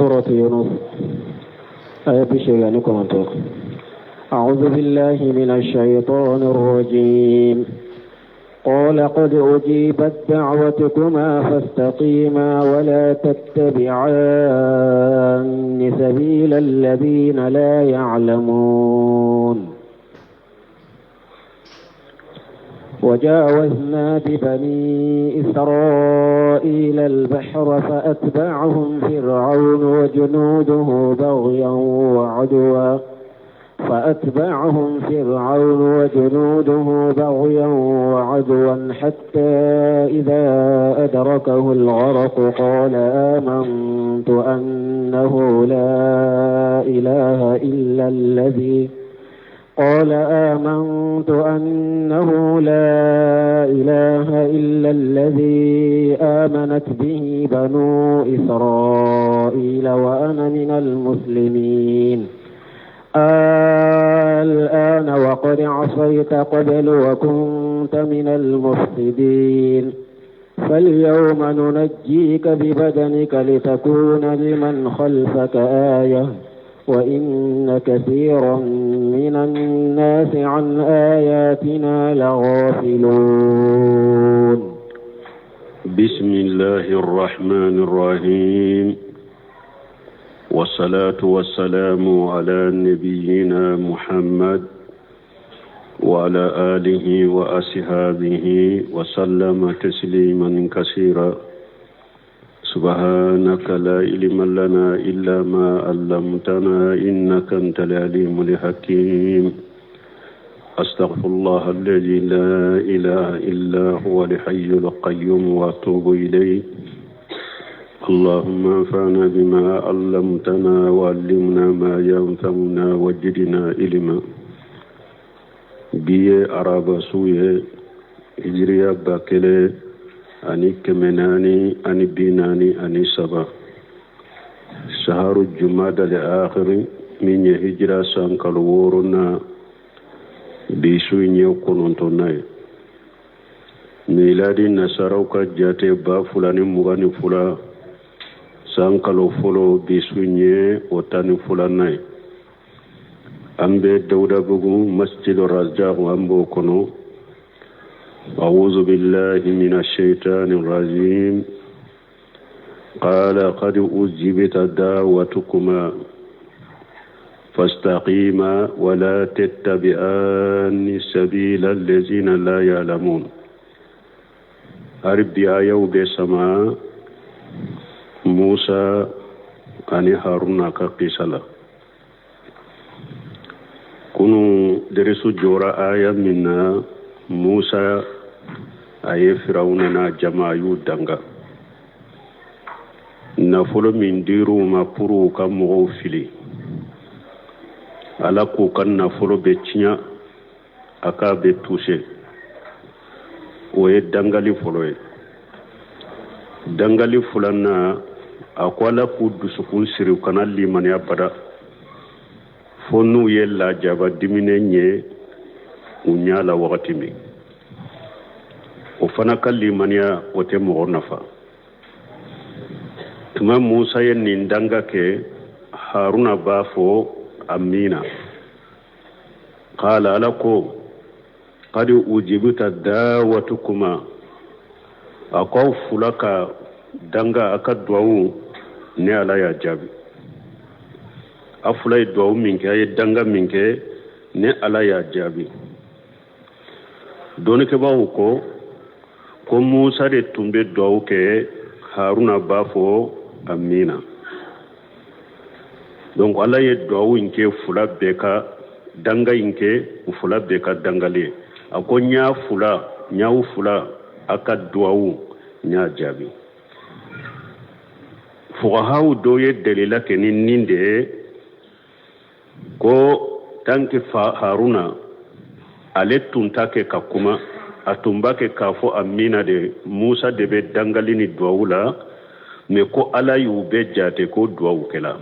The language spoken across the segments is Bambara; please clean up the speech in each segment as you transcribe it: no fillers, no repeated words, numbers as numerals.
Suratu Yunus aya 89. أعوذ بالله من الشيطان الرجيم. قال قد أجيبت دعوتكما فاستقيما ولا تتبعان سبيل الذين لا يعلمون. وجاوزنا ببني إسرائيل البحر فأتبعهم فرعون وجنوده بغيا وعدوا فأتبعهم فرعون وجنوده بغيا وعدوا حتى إذا أدركه الغرق قال آمنت أنه لا إله إلا الذي قال آمنت أنه لا إله إلا الذي آمنت به بنو إسرائيل وأنا من المسلمين. الآن وقد عصيت قبل وكنت من المفسدين. فاليوم ننجيك ببدنك لتكون لمن خلفك آية وإن كثيرا من الناس عن آياتنا لغافلون. بسم الله الرحمن الرحيم، والصلاة والسلام على نبينا محمد وعلى آله وأصحابه وسلم تسليما كثيرا. سبحانك لا علم لنا إلا ما علمتنا إنك أنت العليم الحكيم. أستغفر الله الذي لا إله إلا هو الحي القيوم وأتوب إليه. اللهم انفعنا بما علمتنا وعلمنا ما ينفعنا وزدنا علما. Bi ye araba su ye, hijiriya 1443, saharu jumada al akhiri, min ye hijira san kalo wɔɔrɔnan, bi su in ye kɔnɔntɔnnan ye. Miladi nasaraw ka jate 2022 san kalo fɔlɔ, bi su in ye o 12nan ye. An bɛ Dawudabugu Masjid Razak, an b'o kɔnɔ. أعوذ بالله من الشيطان الرجيم. قال قد أجبت دعوتكما فاستقيما ولا تتبعان سبيل الذين لا يعلمون. Hali bi ayaw bɛ sama Musa ani Haruna ka kisa la. Kunu derisu jɔra aya min na, Musa a ye Firawuna n'a jama, a y'u danga. Nafolo min dir'u ma pour u ka mɔgɔw fili, Ala k'u ka nafolo bɛ tiɲɛ, a k'a bɛ touché. O ye dangali fɔlɔ ye. Dangali filanan, a ko Ala k'u dusukun siri u kana limaniya bada fo n'u ye lajaba diminen ye u ɲɛ la wagati min. O fana ka limaniya, o tɛ mɔgɔ nafa. Tuma Musa ye nin danga kɛ, Haruna b'a fɔ amina. Qala, Ala ko qad ujibta dawatukuma, a ko aw fila ka danga, a ka duwawu, ne Ala y'a jaabi. A fila ye duwawu min kɛ, a ye danga min kɛ, ne Ala y'a jaabi. Dɔnnikɛbaaw ko ko Musa de tun bɛ duwawu kɛ, Haruna b'a fɔ amina. Donc Ala ye duwawu in kɛ fila bɛɛ ka danga in kɛ, u fila bɛɛ ka dangali ye. A ko n y'a fila, n y'aw fila a ka duwawu, n y'a jaabi. Fuqahaw dɔw ye dalila kɛ ni nin de ye ko tant que fa Haruna ale tun t'a kɛ ka kuma, a tun b'a kɛ k'a fɔ amina de, Musa de bɛ dangali ni duwawu la, mais ko Ala y'u bɛɛ jate ko duwawu kɛla.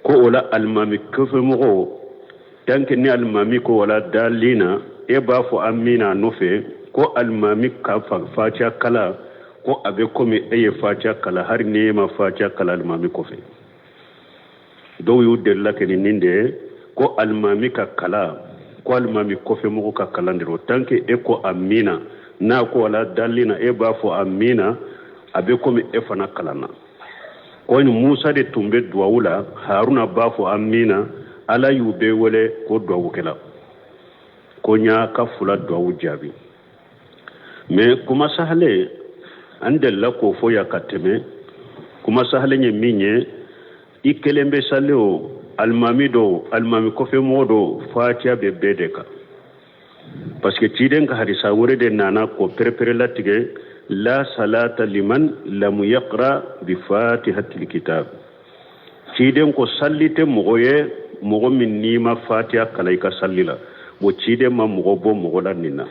Ko o la alimami kɔfɛmɔgɔw, tant que ni alimami ko wala dalina, e b'a fɔ amina a nɔfɛ, ko alimami ka fatiya kala. ko a bɛ komi e ye fatiya kalan hari ni e ma fatiya kalan alimami kɔfɛ. Dɔw y'u delila kɛ ni nin de ye ko alimami ka kalan ko alimami kɔfɛ mɔgɔ ka kalan de rɔ, tant que e ko amina, n'a ko wala dalina, e b'a fɔ amina, a bɛ komi e fana kalanna. Ko ni Musa de tun bɛ duwawu la, Haruna b'a fɔ amina, Ala y'u bɛɛ wele ko duwawukɛla, ko n y'a ka fula duwawu jaabi. Mais kuma sahalen, an delila k'o fɔ yan ka tɛmɛ. Kuma sahalen ye min ye, i kelen bɛ sali o, alimami do, alimami kɔfɛ mɔgɔ do, fatiya bɛ bɛɛ de kan, parce que ciden ka hadisa wɛrɛ de nana k'o perepere latigɛ: la salata liman lam yaqra bi fatihatil kitab. Ciden ko salli tɛ mɔgɔ ye, mɔgɔ min n'i ma fatiya kalan i ka salli la. Bon, ciden ma mɔgɔ bɔ mɔgɔ la nin na.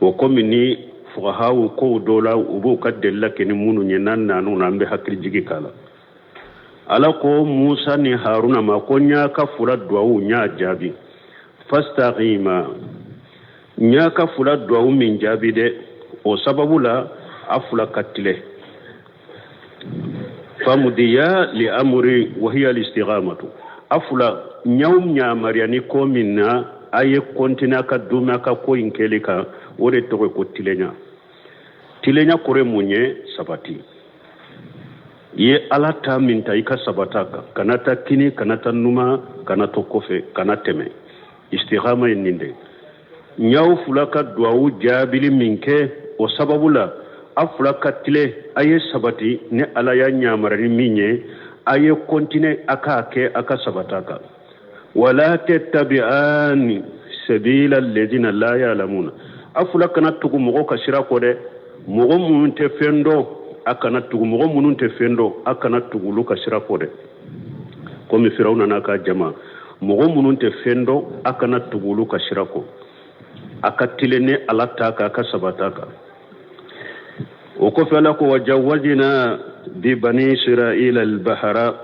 O komi ni fuqahaw kow dɔ la, u b'u ka delila kɛ ni minnu ye, n'an nan'u na, an bɛ hakili jigi k'a la. Ala ko Musa ni Haruna ma ko n y'a ka fula duwawu, n y'a jaabi. Fastaqima, n y'a ka fula duwawu min jaabi dɛ, o sababu la a fula ka tile. Famudiya li amri wa hiya al-istiqamatu. A fula n y'aw ɲamariya ni ko min na, a ye continuer a ka dumi a ka ko in kɛli kan, o de tɔgɔ ko tilenya. Tilenya kɔrɔ ye mun ye? Sabati. I ye Ala ta min ta, i ka sabata kan, kana taa kini, kana taa numa, kana to kɔfɛ, kana tɛmɛ. Istiqama ye nin de. N y'aw fula ka duwawu jaabili min kɛ, o sababu la a fula ka tile, a ye sabati ni Ala y'a ɲamara ni min ye, a ye continuer a k'a kɛ, a ka sabata kan. Wala tattabi'ani sabila alladhina la ya'lamuna. A fula kana tugu mɔgɔ ka sira kɔ dɛ, mɔgɔ minnu tɛ fɛn dɔn, a kana tugu mɔgɔ minnu tɛ fɛn dɔn, a kana tugu olu ka sira kɔ dɛ. Komi Firawuna n'a ka jama, mɔgɔ minnu tɛ fɛn dɔn, a kana tugu olu ka sira kɔ. A ka tilen ni Ala ta kan, a ka sabata kan. O kɔfɛ Ala ko wajawazina bi bani israila albahara,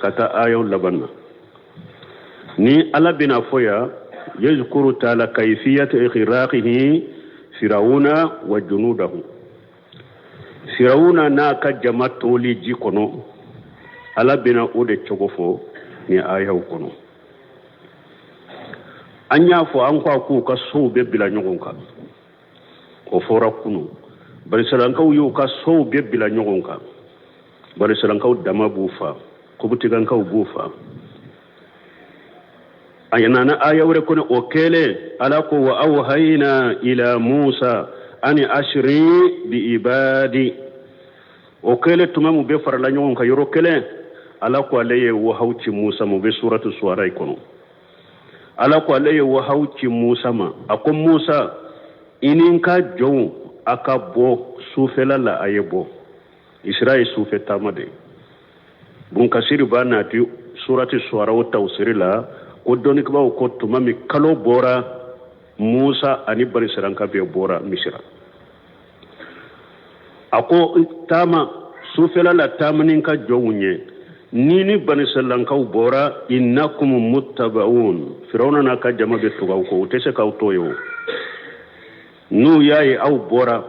ka taa ayaw laban na. Ni Ala bɛna fɔ yan, yazkuru taala kayfiyat ighraqihi firawuna wa junudahu. Firawuna n'a ka jama toli ji kɔnɔ, Ala bɛna o de cogo fɔ ni ayaw kɔnɔ. An y'a fɔ an ko a k'u ka sow bɛɛ bila ɲɔgɔn kan, o fɔra kunu. Banisiralankaw y'u ka sow bɛɛ bila ɲɔgɔn kan. Banisiralankaw dama b'u fa, kobutigankaw b'u fa. A nana aya wɛrɛ kɔnɔ, o kɛlen Ala ko wa awhayna ila Musa ani ashri bi ibadi. O kɛlen, tuma mun bɛɛ farala ɲɔgɔn kan yɔrɔ kelen, Ala ko ale ye wahaw ci Musa ma. O bɛ suratu Suwara kɔnɔ. Ala ko ale ye wahaw ci Musa ma, a ko Musa, i ni n ka jɔnw, a ka bɔ sufɛla la, a ye bɔ. Isira ye sufɛ taama de ye. Bunkasiri b'a nati surati Suwara o tawsiri la ko dɔnnikɛbaaw ko tuma min kalo bɔra, Musa ani Banisiralanka bɛɛ bɔra Misira. A ko taama sufɛla la, taama ni ka jɔnw ye, ni Banisiralankaw bɔra, innakum muttabaun, Firawuna n'a ka jama bɛ tugu aw kɔ, u tɛ se k'aw to yen. O n'u y'a ye aw bɔra,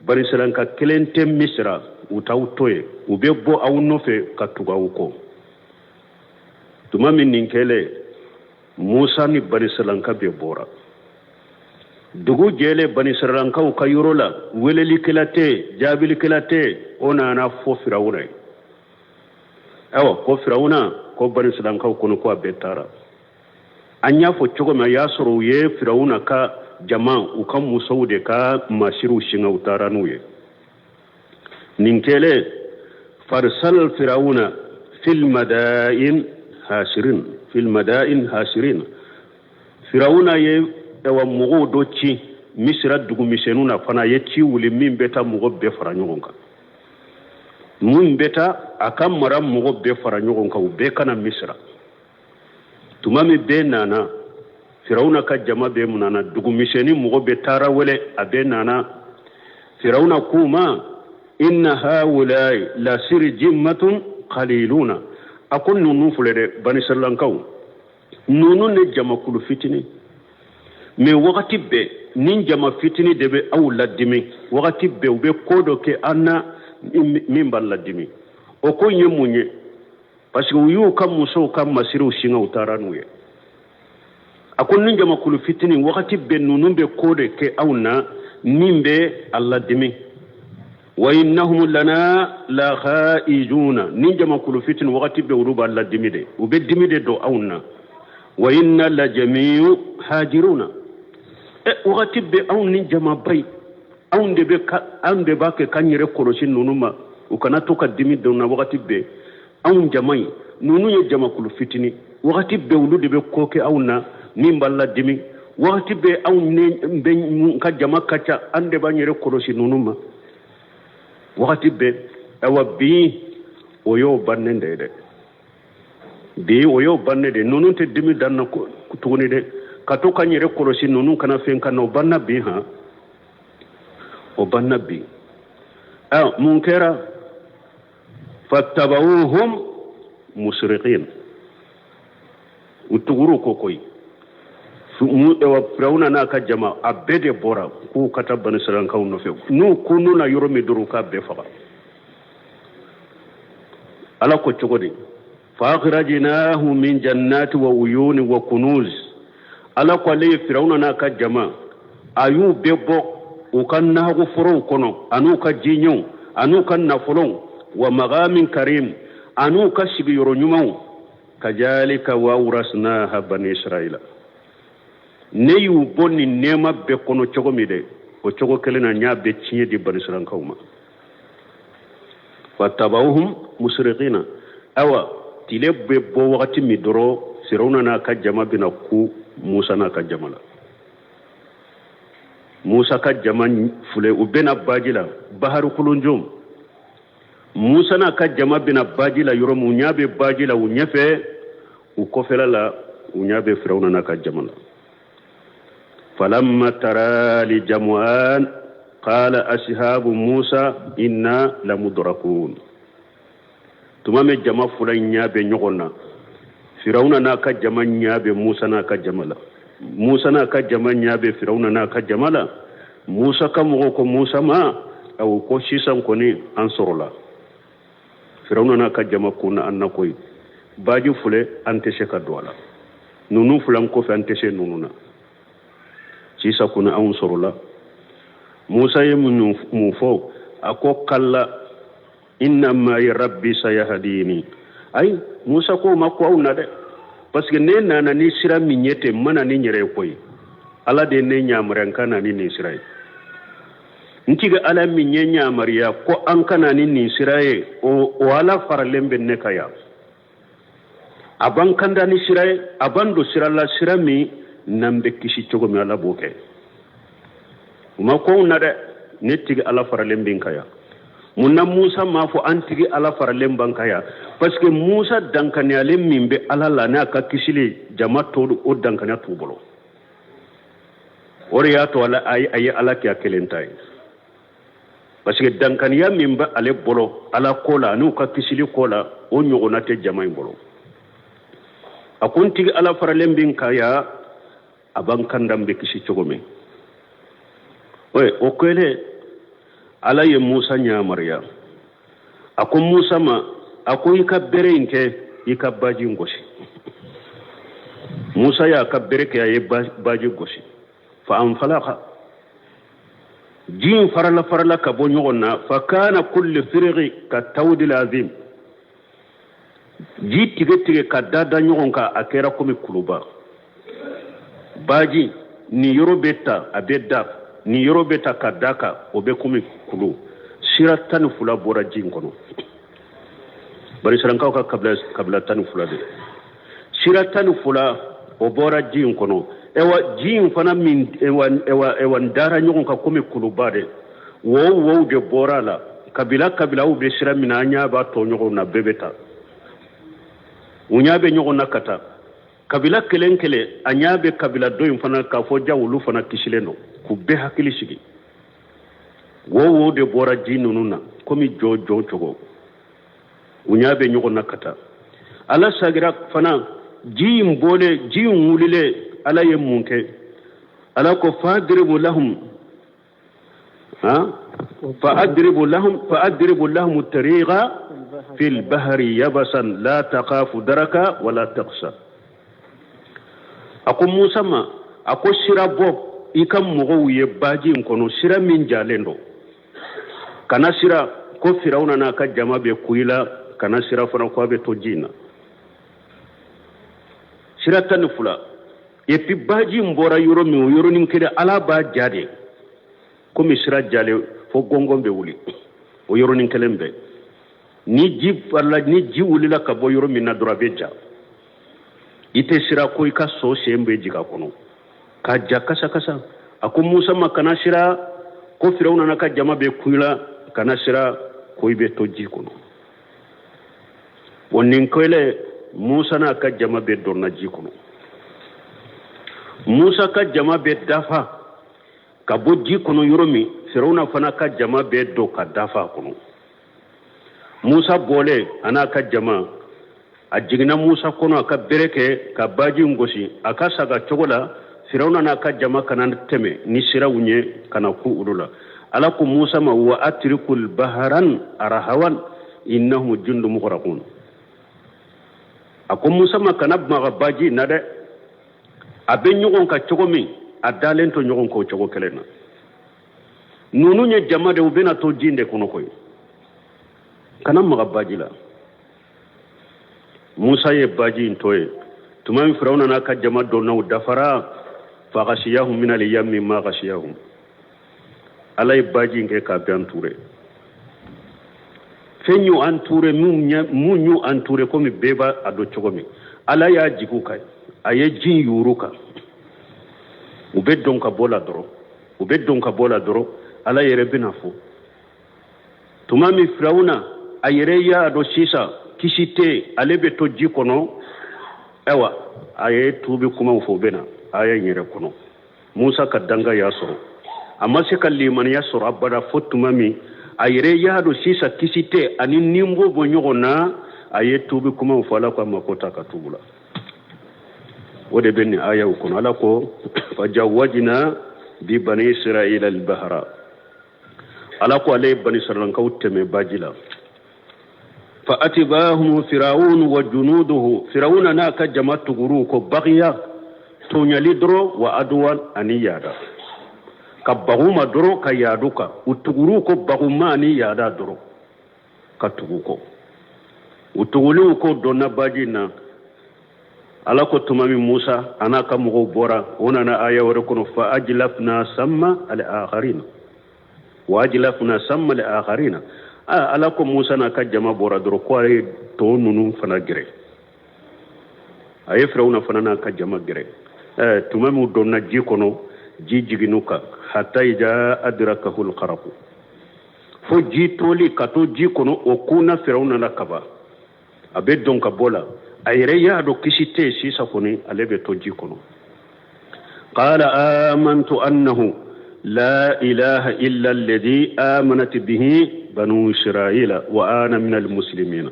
Banisiralanka kelen tɛ Misira, u t'aw to yen, u bɛ bɔ aw nɔfɛ ka tugu aw kɔ. Tuma min nin kɛlen, Musa ni Banisiralanka bɛɛ bɔra. Dugu jɛlen, Banisiralankaw ka yɔrɔ la, welelikɛla tɛ, jaabilikɛla tɛ. O nana fɔ Firawuna ye. Ayiwa, ko Firawuna ko Banisiralankaw kɔnɔ ko a bɛɛ taara. An y'a fɔ cogo min, a y'a sɔrɔ u ye Firawuna ka jama, u ka musow de ka masiriw singa, u taara n'u ye. Nin kɛlen, farsal firawuna fil madain hasirin, fil madain hasirin. Firawuna ye awa mɔgɔw dɔ ci Misira dugumisɛnninw na fana. A ye ci wuli min bɛ taa mɔgɔ bɛɛ fara ɲɔgɔn kan, mun bɛ taa a ka mara mɔgɔ bɛɛ fara ɲɔgɔn kan, u bɛɛ ka na Misira. Tuma min bɛɛ nana, Firawuna ka jama bɛɛ nana, dugumisɛnnin mɔgɔ bɛɛ taara wele, a bɛɛ nana. Firawuna k'u ma inna haulai la sirjimmatun qaliluna. A ko ninnu filɛ dɛ, Banisiralankaw, ninnu ne jamakulu fitinin, mais wagati bɛɛ nin jama fitini de bɛ aw ladimi wagati bɛɛ u bɛ ko dɔ kɛ an na min b'a ladimi o ko in ye mun ye parce que u y'u ka musow ka masiriw singa u taara n'u ye a ko nin jamakulu fitini wagati bɛɛ ninnu bɛ ko de kɛ aw na min bɛ a ladimi wa innahum lana laghaizuna nin jamakulu fitini wagati bɛɛ olu b'a ladimi de u bɛ dimi de don anw na wa inna la jamiu hajiruna ɛ wagati bɛɛ anw ni jamaba ye anw de bɛ ka anw de b'a kɛ k'an yɛrɛ kɔlɔsi ninnu ma u kana to ka dimi don na wagati bɛɛ anw jama ye ninnu ye jamakulu fitini wagati bɛɛ olu de bɛ ko kɛ anw na min b'a ladimi wagati bɛɛ anw ne bɛ ka jama ka ca an de b'an yɛrɛ kɔlɔsi ninnu ma wagati bɛɛ awa bi o y'o bannen de ye dɛ bi o y'o bannen de ninnu tɛ dimi d'an na tuguni dɛ ka to k'an yɛrɛ kɔlɔsi ninnu kana fɛn k'an na o banna bi han o banna bi mun kɛra fattabauhum musriqin u tugur'u kɔ koyi firawuna n'a ka jama a bɛɛ de bɔra k'u ka taa banisiraikaw nɔfɛ n'u kununna yɔrɔ min dɔrɔn u k'a bɛɛ faga ala ko cogo di fa akhrajnahum min jannati wa uyuni wa kunuz ala ko ale ye firawuna n'a ka jama a y'u bɛɛ bɔ u ka nakɔ forow kɔnɔ an'u ka jiɲɛw an'u ka nafolow wa magamin karim an'u ka sigiyɔrɔ ɲumanw kajalika wa awrasnaha bani israila ne y'u bɔ nin nɛɛma bɛɛ kɔnɔ cogo min dɛ o cogo kelen na n y'a bɛɛ tiɲɛ di banisiraikaw ma fatabawuhum musriqina awa tile bɛ bɔ wagati min dɔrɔn firawuna n'a ka jama bɛna ku musa n'a ka jama la musa ka jama filɛ u bɛna baji la bahari kulunjom musa n'a ka jama bɛna baji la yɔrɔ min u ɲɛ bɛ baji la u ɲɛfɛ u kɔfɛla la u ɲɛ bɛ firawuna n'a ka jama la falamma tara li jamu'an qala ashabu musa inna lamudrakun tuma min jama fila in ɲɛ bɛ ɲɔgɔn na firawuna n'a ka jama ɲɛ bɛ musa n'a ka jama la musa n'a ka jama ɲɛ bɛ firawuna n'a ka jama la musa ka mɔgɔw ko musa ma awo ko sisan kɔni an sɔrɔla firawuna n'a ka jama kunna an na koyi baji filɛ an tɛ se ka don a la ninnu filɛ an kɔfɛ an tɛ se ninnu na sisan kɔni anw sɔrɔla musa ye mun fɔ a ko kalla inna ma'i rabbi sayahdini ayi musa ko ma ko aw na dɛ parce que ne nana ni sira min ye ten n ma na ni n yɛrɛ ye koyi ala de ye ne yamaruya n ka na ni nin sira ye n tigi ala min ye n yamaruya ko an ka na ni nin sira ye o ala faralen bɛ ne kan yan a b'an kanda ni sira ye a b'an don sira la sira min n'an bɛ kisi cogo min ala b'o kɛ u ma ko na dɛ ne tigi ala faralen bɛ n kan yan mun na musa m'a fɔ an tigi ala faralen b'an kan yan parce que musa dankaniyalen min bɛ ala la n'a ka kisili jama to o dankaniya t'u bolo o de y'a to a ye ala kɛ a kelen ta ye parce que dankaniya min bɛ ale bolo ala ko la an'u ka kisili ko la o ɲɔgɔnna tɛ jama in bolo a ko n tigi ala faralen bɛ n kan yan a b'an kanda n bɛ kisi cogo min o kɛlen ala ye musa yamaruya a ko musa ma a ko i ka bere in kɛ i ka baji in gosi musa y'a ka bere kɛ a ye baji gosi fa anfalaka ji in farala farala ka bɔ ɲɔgɔn na fa kana kulli firqi ka tawdil azim ji tigɛ tigɛ ka da da ɲɔgɔn kan a kɛra komi kuluba baji nin yɔrɔ bɛ ta a bɛ da nin yɔrɔ bɛ ta ka da kan o bɛ komi kulu sira 12 bɔra ji in kɔnɔ banisiraikaw ka kabila 12 de sira 12 o bɔra ji in kɔnɔ ewa ji in fana min ewa ewa ewa dara ɲɔgɔn kan komi kuluba de wo wow de bɔra a la kabila kabilaw bɛ sira min na an ɲɛ b'a tɔ ɲɔgɔn na bɛɛ bɛ taa u ɲɛ bɛ ɲɔgɔn na ka taa kabila kelen kelen a ɲɛ bɛ kabila dɔ in fana k'a fɔ ja olu fana kisilen don k'u bɛɛ hakili sigi wo wo de bɔra ji ninnu na komi jɔ jɔ cogo u ɲɛ bɛ ɲɔgɔn na ka taa ala sagira fana ji in bɔlen ji in wulilen ala ye mun kɛ Ala ko fadribu lahum ha فأضرب لهم فأضرب لهم الطريق في البحر يبسا لا تخاف دركا ولا تخشى a ko Musa ma a ko sira bɔ i ka mɔgɔw ye baji in kɔnɔ sira min jalen don kana siran ko firawuna n'a ka jama bɛ kun i la kana siran fana ko a bɛ to ji in na sira 12 et puis baji in bɔra yɔrɔ min o yɔrɔnin kelen ala b'a ja de komi sira jalen fo gɔngɔn bɛ wuli o yɔrɔnin kelen bɛɛ ni ji farila ni ji wulila ka bɔ yɔrɔ min na dɔrɔn a bɛ ja i tɛ siran ko i ka so sen bɛ jigin a kɔnɔ k'a ja kasa kasa a ko musa ma kana siran ko firawuna n'a ka jama bɛ kun i la kana siran ko i bɛ to ji kɔnɔ o nin kɛlen musa n'a ka jama bɛɛ donna ji kɔnɔ musa ka jama bɛ dafa ka bɔ ji kɔnɔ yɔrɔ min firawuna fana ka jama bɛɛ don ka dafa a kɔnɔ musa bɔlen a n'a ka jama a jiginna musa kɔnɔ a ka bere kɛ ka baji in gosi a ka saga cogo la firawuna n'a ka jama kana tɛmɛ ni siraw ye ka na kun olu la ala ko musa ma wa atrikul baharan arahawan innahum jundu mughrakun a ko musa ma kana maga baji na dɛ a bɛ ɲɔgɔn kan cogo min a dalen to ɲɔgɔn kan o cogo kelen na ninnu ye jama de u bɛna to ji de kɔnɔ koyi kana maga baji la musa ye baji in to yen tuma min firawuna n'a ka jama donna u dafara fagasiyahum minal yammi ma gasiyahum ala ye baji in kɛ k'a bɛɛ entouré fɛn y'u entouré mun y'u entouré komi bɛɛ b'a a dɔn cogo min ala y'a jigin u kan a ye ji in yuuru kan u bɛ don ka bɔ la dɔrɔn u bɛ don ka bɔ la dɔrɔn ala yɛrɛ bɛna fɔ tuma min firawuna a yɛrɛ y'a dɔn sisan kisi tɛ yen ale bɛ to ji kɔnɔ ayiwa a ye tuubi kumaw fɔ o bɛ na aya in yɛrɛ kɔnɔ musa ka danga y'a sɔrɔ a ma se ka limaniya sɔrɔ abada fo tuma min a yɛrɛ y'a dɔn sisan kisi tɛ ani ninbɔ bɔ ɲɔgɔn na a ye tuubi kumaw fɔ ala ko a ma ko taa ka tuubu la o de bɛ nin ayaw kɔnɔ ala ko fajawajina bi bani israila albahara ala ko ale ye bani israilankaw tɛmɛ baji la fa atibahum firawun wa junuduhu firawuna n'a ka jama tugur'u kɔ bagiya tɔɲali dɔrɔn wa aduwan ani yaada ka bag'u ma dɔrɔn ka yaadu kan u tugur'u kɔ baguma ani yaada dɔrɔn ka tugu kɔ u tugulen u kɔ donna baji na ala ko tuma min musa a n'a ka mɔgɔw bɔra o nana aya wɛrɛ kɔnɔ fa ajlafna samma al akharina wa ajlafna samma al akharina ala ko musa n'a ka jama bɔra dɔrɔn ko a ye tɔ ninnu fana gɛrɛ a ye firawuna fana n'a ka jama gɛrɛ tuma min donna ji kɔnɔ ji jiginn'u kan hatta ija adrakahul garaku fo ji toli ka to ji kɔnɔ o kunna firawuna la kaban a bɛ don ka bɔ la a yɛrɛ y'a dɔn kisi tɛ yen sisan kɔni ale bɛ to ji kɔnɔ qala amantu annahu la ilaha illa alladhi amanat bihi banu israila wa ana min almuslimina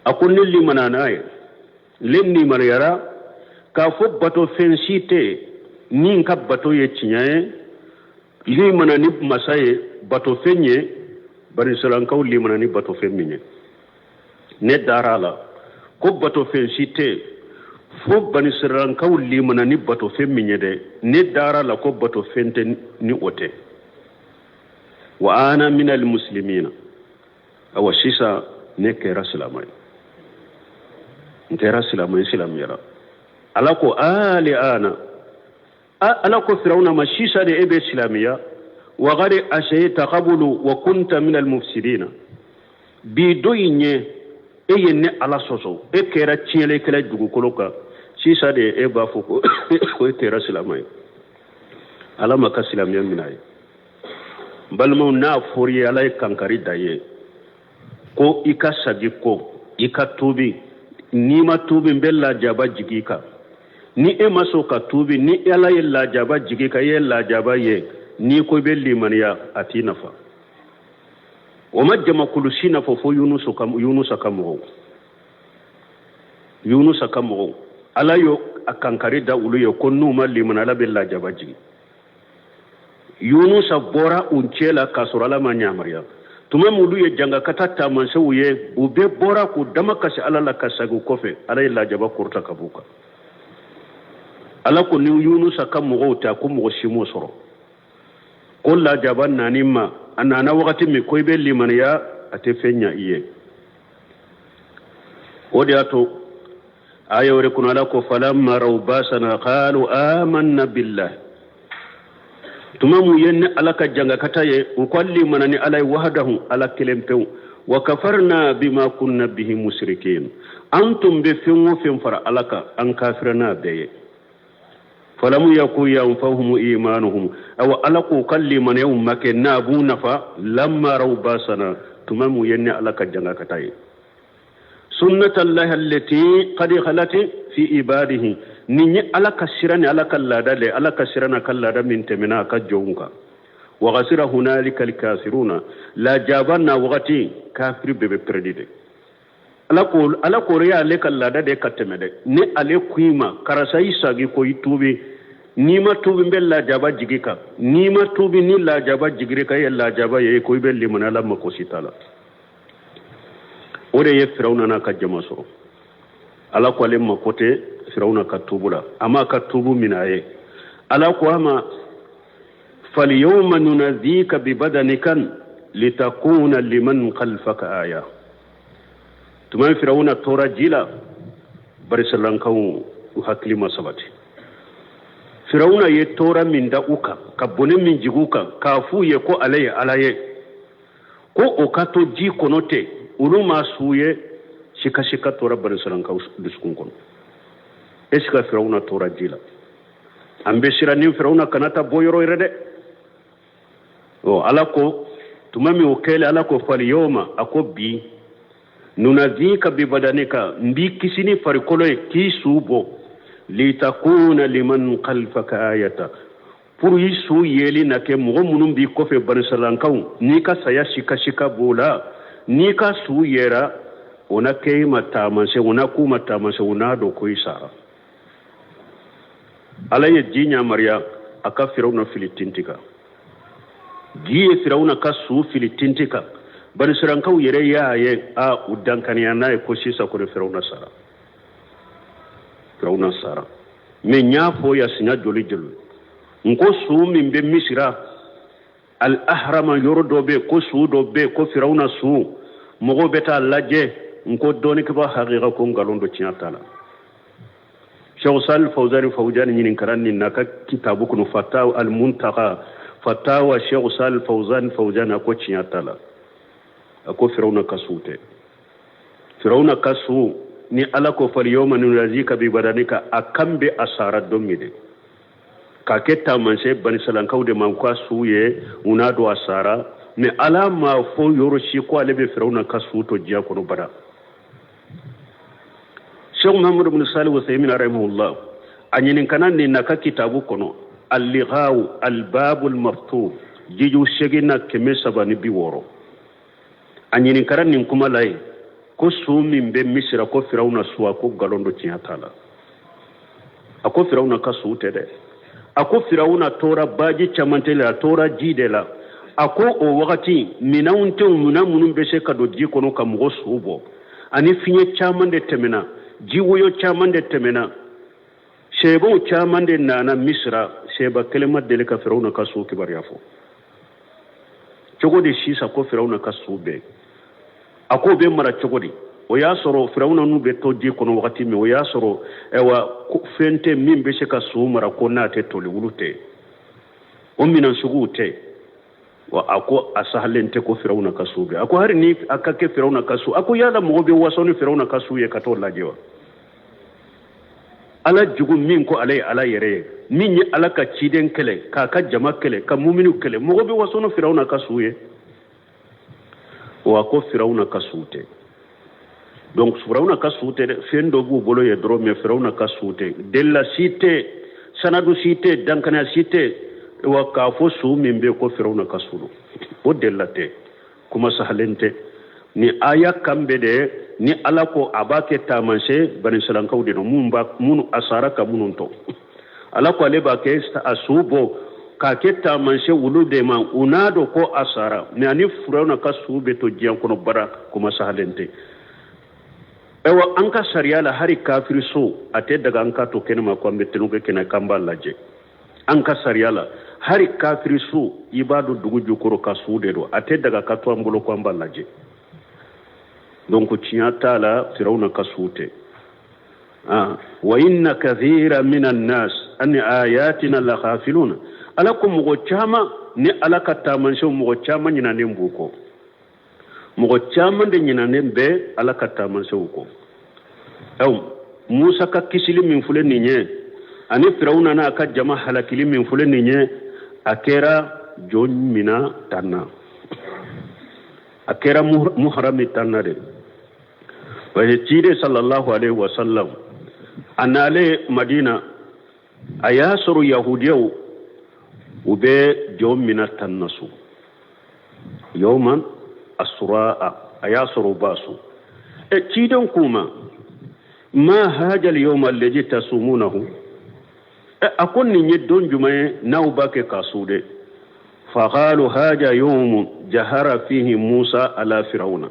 a ko ne limanana ye le limaniyara k'a fɔ bato fɛn si tɛ yen min ka bato ye tiɲɛ ye limana ni masa ye batofɛn ye banisirailakaw limana ni batofɛn min ye ne dara a la ko batofɛn si tɛ yen fo banisirailakaw limana ni batofɛn min ye dɛ ne dara a la ko batofɛn tɛ ni o tɛ wa ana minal muslimina awa sisan ne kɛra silamɛ ye n kɛra silamɛ ye silamɛyara ala ko ali ana ala ko firawuna ma sisan de e bɛ silamɛya wa qad asayta qablu wa kunta min almufsidina bi don in ɲɛ e ye ne ala sɔsɔ e kɛra tiɲɛlikɛla dugukolo kan sisan de e b'a fɔ ko e kɛra silamɛ ye ala m'a ka silamɛya minɛ a ye n balimaw n'a fɔr'i ye ala ye kankari da ye ko i ka sagi kɔ i ka tuubi n'i ma tuubi n bɛ lajaba jigin i kan ni e ma sɔn ka tuubi ni ala ye lajaba jigin i kan i ye lajaba ye n'i ko i bɛ limaniya a t'i nafa o ma jamakulu si nafa fo yunusa ka mɔgɔw yunusa ka mɔgɔw ala y'o a kankari da olu ye ko n'u ma limana Ala bɛ lajaba jigin. Yunusa bɔra u cɛ la k'a sɔrɔ Ala m'a yamaruya. Tuma min olu ye jangakata taamasiyɛnw ye, u bɛɛ bɔra k'u damakasi Ala la ka segin u kɔfɛ. Ala ye lajaba kɔrɔta ka b'u kan. Ala ko ni Yunusa ka mɔgɔw tɛ, ko mɔgɔ si m'o sɔrɔ. Ko lajaba nani ma, a nana wagati min ko i bɛ limaniya, a tɛ fɛn ɲa i ye. O de y'a to aya wɛrɛ kɔnɔ Ala ko falamma raw basana qalu amanna billah. Tuma mun ye ni Ala ka jangakata ye, u ko an limana ni Ala ye wahdahu, Ala kelen pewu, wa kafarna bima kunna bihi musrikin. An tun bɛ fɛn o fɛn fara Ala kan, an kafira n'a bɛɛ ye. Falamu yaku yanfahum imanuhum. Awa Ala k'u ka limaniyaw ma kɛ n'a b'u nafa, lamma raw basana, tuma mun ye ni Ala ka jangakata ye. Sunnatallahi allati qad khalat fi ibadihi. Nin ye Ala ka sira ni Ala ka laada le, Ala ka sira n'a ka laada min tɛmɛna a ka jɔnw kan. Wa khasira hunalika alkafiruna. Lajaba na wagati kafiri bɛɛ bɛ pɛrɛdi de. Ala ko, Ala ko y'ale ka laada de ka tɛmɛ dɛ. Ni ale ko i ma karisa i sagi ko i tuubi, n'i ma tuubi n bɛ lajaba jigi kan, n'i ma tuubi ni lajaba jigiri kan, e ye lajaba ye ko i bɛ limaniya la, mako si t'a la. O de ye Firawuna n'a ka jama sɔrɔ. Ala ko ale mako tɛ Firawuna ka tuubu la, a m'a ka tuubu minɛ a ye. Ala ko a ma falyawma nunazika bibadanikan litakuna liman khalfaka aya. Tuma Firawuna tora ji la, barisalankaw u hakili ma sabati. Firawuna ye tora min da u kan, ka bɔnɛ min jigi u kan, k'a f'u ye ko ale ye Ala ye, ko o ka to ji kɔnɔ ten, olu ma su ye, sikasika tora barisalankaw dusukun kɔnɔ. Est ce que Firawuna tora ji la? An bɛ siran ni Firawuna kana taa bɔ yɔrɔ yɛrɛ dɛ. Ɔ Ala ko tuma min o kɛlen, Ala ko falyawma, a ko bi nunazika bibadanika, n b'i kisi ni farikolo ye k'i su bɔ, litakuna liman khalfaka ayata, pour i su yeli na kɛ mɔgɔ minnu b'i kɔfɛ banisalankaw, n'i ka saya sikasika b'o la, n'i ka su yera, o na kɛ i ma taamasiyɛn, o na k'u ma taamasiyɛn, o n'a dɔn ko i sara. Ala ye ji yamaruya a ka Firawuna fili tinti kan. Ji ye Firawuna ka su fili tinti kan. Banisirankaw yɛrɛ y'a ye, a u dankaniya n'a ye ko sisan kɔni Firawuna sara. Firawuna sara. Mais n y'a fɔ ya siɲɛ joli joli, n ko su min bɛ Misira al-ahrama yɔrɔ dɔ bɛ yen, ko su dɔ bɛ yen, ko Firawuna su, mɔgɔw bɛ taa lajɛ. N ko dɔnnikɛbaa hakika ko nkalon don, tiɲɛ t'a la. Cheikh Salih Fawzani Fawzani ɲininkara nin n'a ka kitabu kɔnɔ, Fatawa al-Muntaka, Fatawa Cheikh Salih Fawzani Fawzani, a ko tiɲɛ t'a la. A ko Firawuna ka su tɛ. Firawuna ka su ni Ala ko falyawma nunazika bibadanika, a kan bɛ a sara don min de k'a kɛ taamasiyɛn banisalankaw de ma ka su ye, u n'a don a sara. Mais Ala m'a fɔ yɔrɔ si ko ale bɛ Firawuna ka su to diɲɛ kɔnɔ bada. Cheikh Muhammad bin Salih Uthaymin rahimahullah a ɲininkana nin n'a ka kitabu kɔnɔ al-lighaw al-babul maftuh jiju segin na 360, a ɲininkara nin kuma la yen ko su min bɛ Misira ko Firawuna su, a ko nkalon don, tiɲɛ t'a la. A ko Firawuna ka su tɛ dɛ. A ko Firawuna tora baji camancɛ la, a tora ji de la. A ko o wagati minɛnw tɛ, minɛn minnu bɛ se ka don ji kɔnɔ ka mɔgɔ su bɔ, ani fiɲɛ caman de tɛmɛna, jiwoyo caman de tɛmɛna, sɛbaw caman de nana Misira, sɛba kelen ma deli ka Firawuna ka su kibaruya fɔ. Cogo di sisan ko Firawuna ka su bɛɛ, a k'o bɛ mara cogo di? O y'a sɔrɔ Firawuna n'u bɛ to ji kɔnɔ wagati min, o y'a sɔrɔ ayiwa fɛn tɛ min bɛ se ka su mara ko n'a tɛ toli, wulu tɛ, o minɛn suguw tɛ. Wa a ko a sahalen tɛ ko Firawuna ka su bɛɛ. A ko hali ni a ka kɛ Firawuna ka su, a ko yala mɔgɔ bɛ waso ni Firawuna ka su ye ka t'o lajɛ wa? Ala jugu min ko ale ye Ala yɛrɛ ye, min ye Ala ka ciden kɛlɛ, k'a ka jama kɛlɛ, ka muminiw kɛlɛ, mɔgɔ bɛ waso ni Firawuna ka su ye? Wa ko Firawuna ka su tɛ. Donc Firawuna ka su tɛ dɛ, fɛn dɔ b'u bolo ye dɔrɔn, mais Firawuna ka su tɛ. Delila si tɛ, sanadu si tɛ, dankaniya si tɛ, wa k'a fɔ su min bɛ ko Firawuna ka su don, o delila tɛ, kuma sahalen tɛ. Ni aya kan bɛ de Ni Ala ko a b'a kɛ taamasiyɛn banisiralankaw de don minnu b'a minnu a sara ka minnu to, Ala ko ale b'a kɛ a su bɔ k'a kɛ taamasiyɛn olu de ma, u n'a dɔn ko a sara. Mɛ ani Firawuna ka su bɛ to diɲɛ kɔnɔ bara kuma sahalen tɛ. Ayiwa, an ka sariya la, hari kafiri su a tɛ daga an ka to kɛnɛma ko an bɛ tulon kɛ kɛnɛ k'an b'a lajɛ. An ka sariya la, hari kafiri su, i b'a don dugu jukɔrɔ ka su de don, a tɛ daga ka to an bolo ko an b'a lajɛ. Donc tiɲɛ t'a la, Firawuna ka su tɛ. Wa inna kathira min annas an ayatina la ghafiluna. Ala ko mɔgɔ caman ni Ala ka taamasiyɛnw, mɔgɔ caman ɲinanen b'u kɔ. Mɔgɔ caman de ɲinanen bɛ Ala ka taamasiyɛnw kɔ. Aw Musa ka kisili min filɛ nin ye, ani Firawuna n'a ka jama halakili min filɛ nin ye, a kɛra jɔn mina tan na, a kɛra muharami tan na de. Parce que ciden sallallahu alaihi wa sallam, a nalen Madina, a y'a sɔrɔ yahudiyaw u bɛ jɔn mina tan na sun, yawman asuraa, a y'a sɔrɔ u b'a sun. E ciden k'u ma: ma haja al-yawma alladhi tasumunahu? A ko nin ye don jumɛn ye n'aw b'a kɛ k'a sun de? Faqalu haja yawmun jahara fihi Musa ala Firawuna.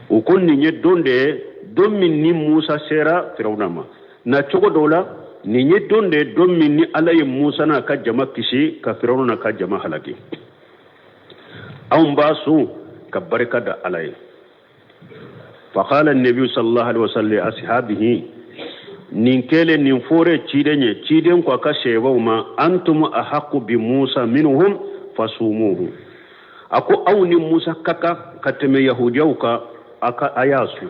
U ko nin ye don de ye, don min ni Musa sera Firawuna ma. Na cogo dɔw la, nin ye don de ye, don min ni Ala ye Musa n'a ka jama kisi ka Firawuna n'a ka jama halaki. Anw b'a sun ka barika da Ala ye. Faqala nabi sallallahu alaihi wasallam ashabihi, nin kɛlen nin fɔra ciden ye, ciden ko a ka sɛbaw ma: antum ahaqqu bi Musa minhum fasumuhu. A ko aw ni Musa ka kan ka tɛmɛ yahudiyaw kan, a ka a y'a sun.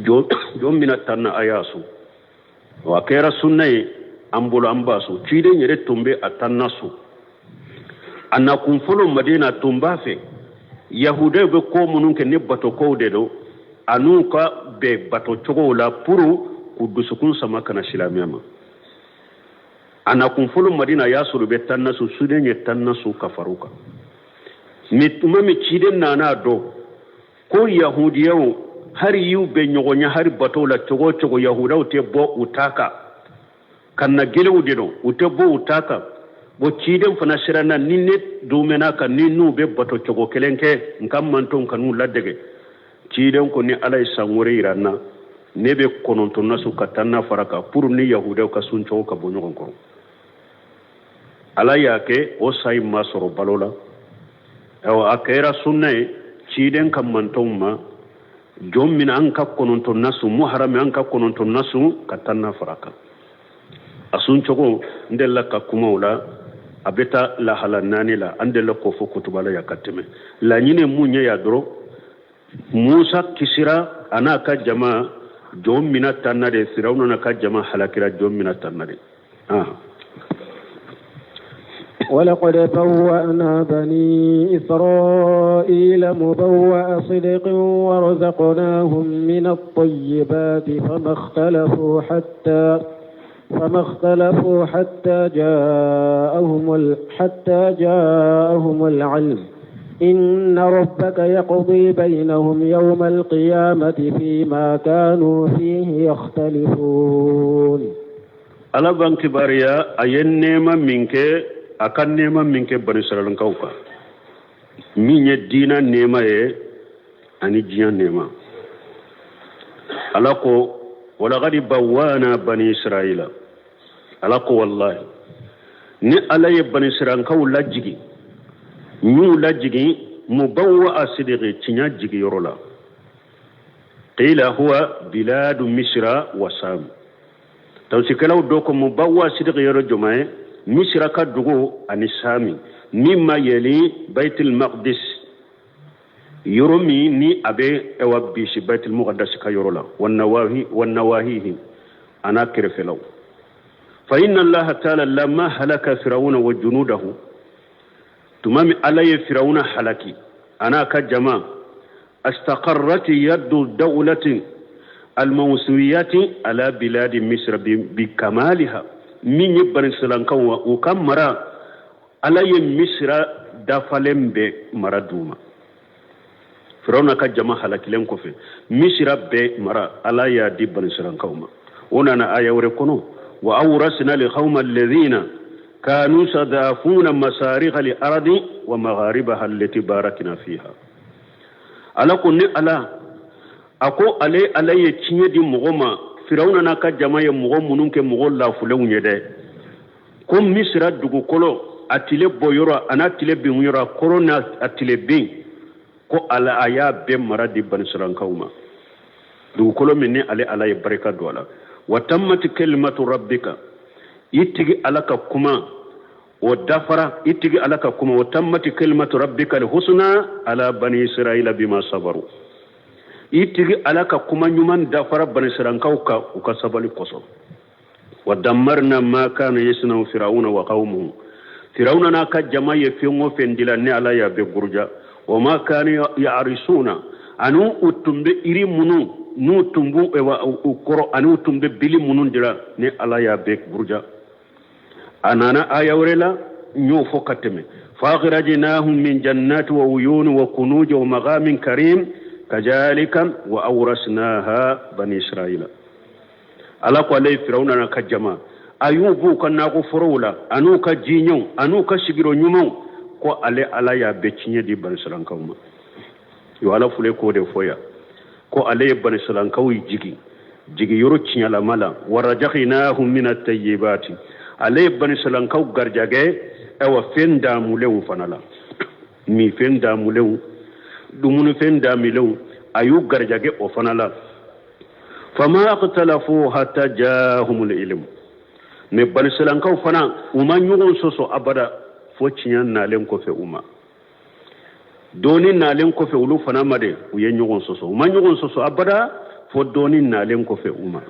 Jɔn mina tan na, a y'a sun. Wa a kɛra sunna ye an bolo, an b'a sun. Ciden yɛrɛ tun bɛ a tan na sun. A nakun fɔlɔ Madina, tun b'a fɛ yahudiyaw bɛ ko minnu kɛ ni bato kow de don, a n'u ka bɛn bato cogow la pour k'u dusukun sama ka na silamɛya ma. A nakun fɔlɔ Madina, a y'a sɔrɔ u bɛ tan na sun, ciden ye tan na sun ka far'u kan. Mɛ tuma min ciden nana dɔn ko yahudiyaw hari y'u bɛ ɲɔgɔn ye hari batow la cogo o cogo, yahudiyaw tɛ bɔ u ta kan ka na gɛlɛw de don, u tɛ bɔ u ta kan. Bon, ciden fana siranna ni ne dumɛna kan ni n'u bɛ bato cogo kelen kɛ, n ka mantonw ka n'u ladege. Ciden ko ni Ala ye san wɛrɛ yira n na, ne bɛ 9 na sun ka tan na fara kan pour ni yahudiyaw ka sun cogo ka bɔ ɲɔgɔn kɔrɔ. Ala y'a kɛ o sa in ma sɔrɔ balo la. Ayiwa, a kɛra sunna ye ciden ka mantonw ma, jɔn min an ka 9 na sun, muharami an ka 9 na sun ka tan na fara kan. A sun cogo, n delila ka kuma o la, a bɛ taa lahala naani la, an delila k'o fɔ kutuba la yan ka tɛmɛ. Laɲini mun ye yan dɔrɔn, Musa kisira a n'a ka jama jɔn mina tan na de, Firawuna n'a ka jama halakira jɔn mina tan na de. ولقد بوأنا بني إسرائيل مبوأ صدق ورزقناهم من الطيبات فما اختلفوا حتى جاءهم العلم. إن ربك يقضي بينهم يوم القيامة فيما كانوا فيه يختلفون. Ala b'an kibaruya a ye nɛɛma min kɛ, a ka nɛɛma min kɛ bani siralankaw kan, min ye diina nɛɛma ye ani diɲɛ nɛɛma. Ala ko: walakadi bawana bani Israila. Ala ko wallahi, ni Ala ye bani sirankaw lajigi, n y'u lajigi mubawa a sidiki, tiɲɛ jigi yɔrɔ la. Qila huwa biladu Misra wa Sam. Tawsikɛlaw dɔ ko mubawa sidiki yɔrɔ jumɛn ye? Misira ka dugu ani Sami, min ma yɛli Baitul Maqdis, yɔrɔ min ni a bɛ ɛwa bisi Baitul Muqaddas ka yɔrɔ la, wannawahi wannawahihi, a n'a kɛrɛfɛlaw. Fa inna Allaha taala lamma halaka Firawuna wa junudahu, tuma min Ala ye Firawuna halaki a n'a ka jama, astaqarrat yaddu dawlatin almawsuwiyati ala biladi Misra bi kamaliha. Min ye banisilankaw wa u ka mara, Ala ye Misra dafalen bɛ mara d'u ma. Firawuna ka jama halakilen kɔfɛ, Misira bɛɛ mara, Ala y'a di Banisiralankaw ma. O nana aya wɛrɛ kɔnɔ: wa awrasna alqawma alladhina kanu yastadafuna masariqa al ardi wa magharibaha allati barakna fiha. Ala ko ne Ala, a ko ale Ala ye tiɲɛ di mɔgɔ ma, Firawuna n'a ka jama ye mɔgɔ minnu kɛ mɔgɔ lafulenw ye dɛ, ko Misira dugukolo, a tile bɔ yɔrɔ a n'a tile bin yɔrɔ, a kɔrɔn n'a a tile bin, ko Ala a y'a bɛɛ mara di Banisiralankaw ma, dugukolo min ni ale Ala ye barika don a la. Wa tammati kalimatu rabbika, i tigi Ala ka kuma o dafara, i tigi Ala ka kuma, wa tammati kalimatu rabbika alhusna ala bani Israila bima sabaru, i tigi Ala ka kuma ɲuman dafara Banisiralankaw kan u ka sabali kosɔn. Wa dammarna ma kana yasnau firawuna wa qawmuhu, Firawuna n'a ka jama ye fɛn o fɛn dila, ne Ala y'a bɛɛ buruja. Wa ma kanu yarisuna, ani u tun bɛ iri minnu n'u tun b'u u kɔrɔ, ani u tun bɛ bili minnu dila, ne Ala y'a bɛɛ buruja. A nana aya wɛrɛ la, n y'o fɔ ka tɛmɛ: fa akhrajnahum min jannati wa uyuni wa kunuji wa maqamin karim kazalika wa awrasnaha bani Israila. Ala ko ale ye Firawuna n'a ka jama, a y'u b'u ka nakɔ forow la, an'u ka jiɲɛw, an'u ka sigiyɔrɔ ɲumanw, ko ale Ala y'a bɛɛ tiɲɛ di Banisiralankaw ma. Yo, Ala fule k'o de fɔ yan ko ale ye Banisiralankaw jigi jigiyɔrɔ tiɲɛlama la. Wa razaqnahum min at-tayyibati, ale ye Banisiralankaw garijɛgɛ ayiwa fɛn daamulenw fana la, minfɛn daamulenw, dumunifɛn daamulenw, a y'u garijɛgɛ o fana la. Fama ikhtalafu hatta jahumul ilm, mais Banisiralankaw fana u ma ɲɔgɔn sɔsɔ abada fo tiɲɛ nalen kɔfɛ u ma, dɔnni nalen kɔfɛ olu fana ma de u ye ɲɔgɔn sɔsɔ. U ma ɲɔgɔn sɔsɔ abada fo dɔnni nalen kɔfɛ u ma.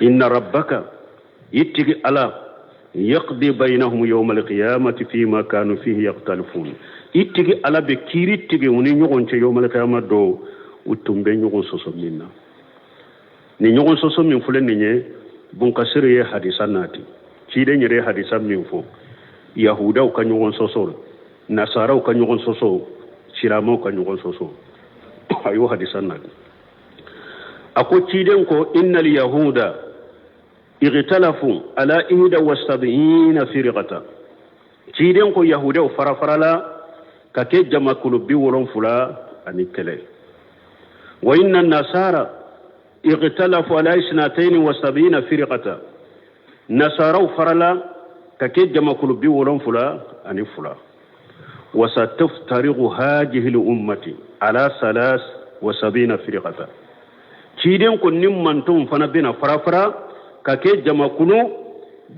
Inna rabbaka, i tigi Ala, yaqdi bainahum yawma alqiyamati fima kanu fihi yakhtalifun, i tigi Ala bɛ kiiri tigɛ u ni ɲɔgɔn cɛ yawma alqiyama don, u tun bɛ ɲɔgɔn sɔsɔ min na. Ni ɲɔgɔn sɔsɔ min filɛ nin ye, Bunkasiri ye hadisa nati, ciden yɛrɛ ye hadisa min fɔ, Yahudaw ka ɲɔgɔn sɔsɔ, Nasaraw ka ɲɔgɔn sɔsɔ, Silamɛw ka ɲɔgɔn sɔsɔ, a y'o hadisa nati. A ko ciden ko: innal yahuda igtalafu ala ihda wa sab'ina firqata. Ciden ko Yahudaw farafarala ka kɛ jamakulu 71. Wa inna nasara igtalafu ala isnataini wa sab'ina firqata, Nasaraw farala ka kɛ jamakulu 72. Wa sataftariqu hadhihi al-ummati ala salas wa sab'ina firqata, ciden ko ni mantonw fana bɛna farafara ka kɛ jamakulu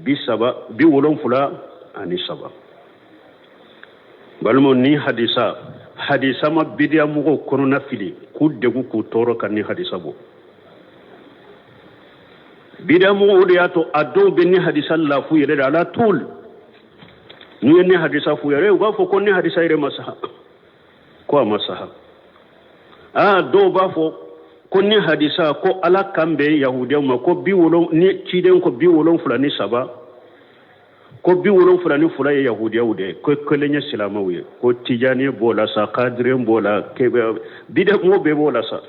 73. Balimaw, ni hadisa ma bidiya mɔgɔw kɔnɔna fili k'u degu k'u tɔɔrɔ ka ni hadisa bɔ bidiya mɔgɔw, o de y'a to a dɔw bɛ ni hadisa lafu yɛrɛ de ala tul. N'u ye ni hadisa f'u yɛrɛ, u b'a fɔ ko ni hadisa yɛrɛ ma saha, ko a ma saha. Aa, dɔw b'a fɔ ko ni hadisa ko Ala kan bɛ Yahudiyaw ma, ko bi wolo ni ciden ko 73, ko 72 ye Yahudiyaw de ye, ko kelen ye silamɛw ye, ko Tijani b'o la sa, Kadiriyen b'o la, bidɛ mɔgɔw bɛɛ b'o la sa,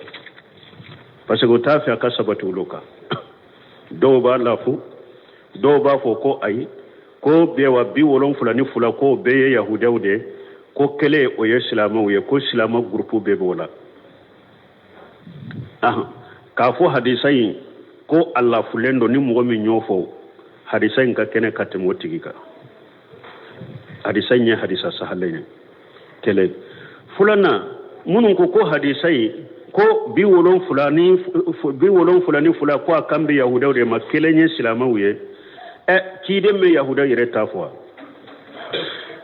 parce que o t'a fɛ a ka sabati olu kan. Dɔw b'a lafu, dɔw b'a fɔ ko ayi, ko bɛɛ wa 72 ko bɛɛ ye Yahudiyaw de ye, ko kelen o ye silamɛw ye, ko silamɛ gurupu bɛɛ b'o la. K'a fɔ hadisa in ko a lafulen don, ni mɔgɔ min y'o fɔ, hadisa in ka kɛnɛ ka tɛmɛ o tigi kan. Hadisa in ye hadisa sahalen ye. Kelen filanan, minnu ko ko hadisa in ko 72 ko a kan bɛ Yahudaw de ma, kelen ye silamɛw ye, ɛ ciden bɛ Yahudaw yɛrɛ ta fɔ,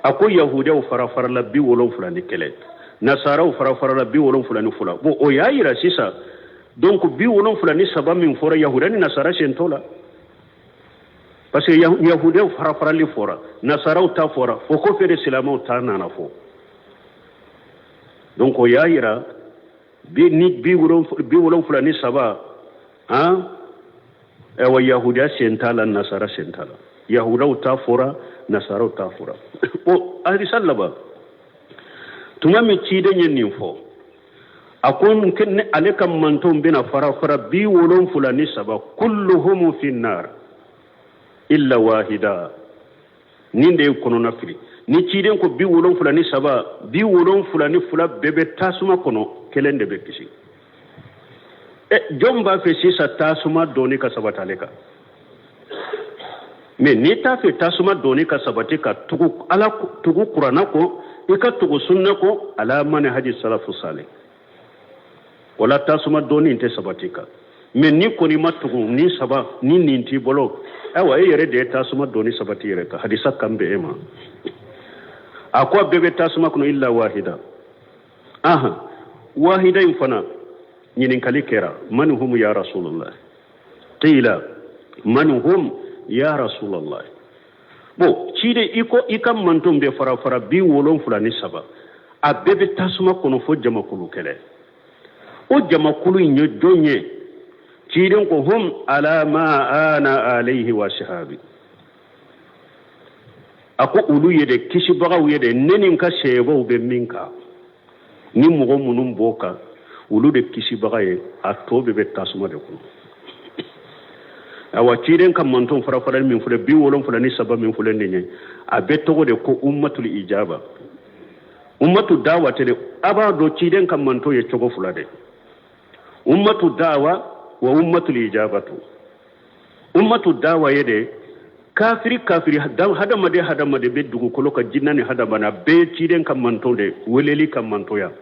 a ko Yahudaw fara farala 71, Nasaraw fara farala 72. Bon, o y'a yira sisan donc 73 min fɔra, Yahuda ni Nasara sen t'o la, parce que Yahudaw fara farali fɔra, Nasaraw ta fɔra, o kɔfɛ de silamɛw ta nana fɔ. Donc o y'a yira bi ni 73 han, ayiwa, Yahudiya sen t'a la, Nasara sen t'a la, Yahudaw ta fɔra, Nasaraw ta fɔra. O hadisa laban, tuma min ciden ye nin fɔ. A ko ne ale ka mantonw bɛna fara fara 73, kulluhum fi nar illa wahida. Nin de ye kɔnɔna fili. Ni ciden ko 73, 72 bɛɛ bɛ tasuma kɔnɔ, kelen de bɛ kisi. Ɛ, jɔn b'a fɛ sisan tasuma donni ka sabati ale kan? Mais n'i t'a fɛ tasuma donni ka sabati, ka tugu Ala, tugu Kuranna kɔ, i ka tugu sunna kɔ, ala manhaji salafu salih, wala tasuma donni tɛ sabati kan. Mais ni kɔni ma tugu ni saba ni nin t'i bolo, ayiwa, e yɛrɛ de ye tasuma donni sabati yɛrɛ kan. Hadisa kan bɛ e ma. A ko a bɛɛ bɛ tasuma kɔnɔ illa wahida. Ahan, wahida in fana, ɲininkali kɛra: man hum ya rasulallah? Qila man hum ya rasulallah? Bon, ciden, i ko i ka manton bɛ fara fara 73, a bɛɛ bɛ tasuma kɔnɔ fo jamakulu kelen. O jamakulu in ye jɔn ye? Ciden ko hum ala ma ana alayhi wa sahabi. A ko olu ye de kisibagaw ye de, ne ni n ka sɛbaw bɛ min kan. Ni mɔgɔ minnu b'o kan, olu de kisibaga ye, a tɔ bɛɛ bɛ tasuma de kɔnɔ. Awa, ciden ka manton farafarali min filɛ, 73 min filɛ nin ye, a bɛ tɔgɔ de ko ummatul ijaba, ummatu dawa tɛ dɛ. A b'a dɔn ciden ka manton ye cogo fila de: ummatu dawa wa ummatul ijabatu. Ummatu dawa ye de kafiri kafiri, hadamaden hadamaden bɛ dugukolo kan, jinɛ ni hadamaden, a bɛɛ ye ciden ka manton de weleli ka mantoya.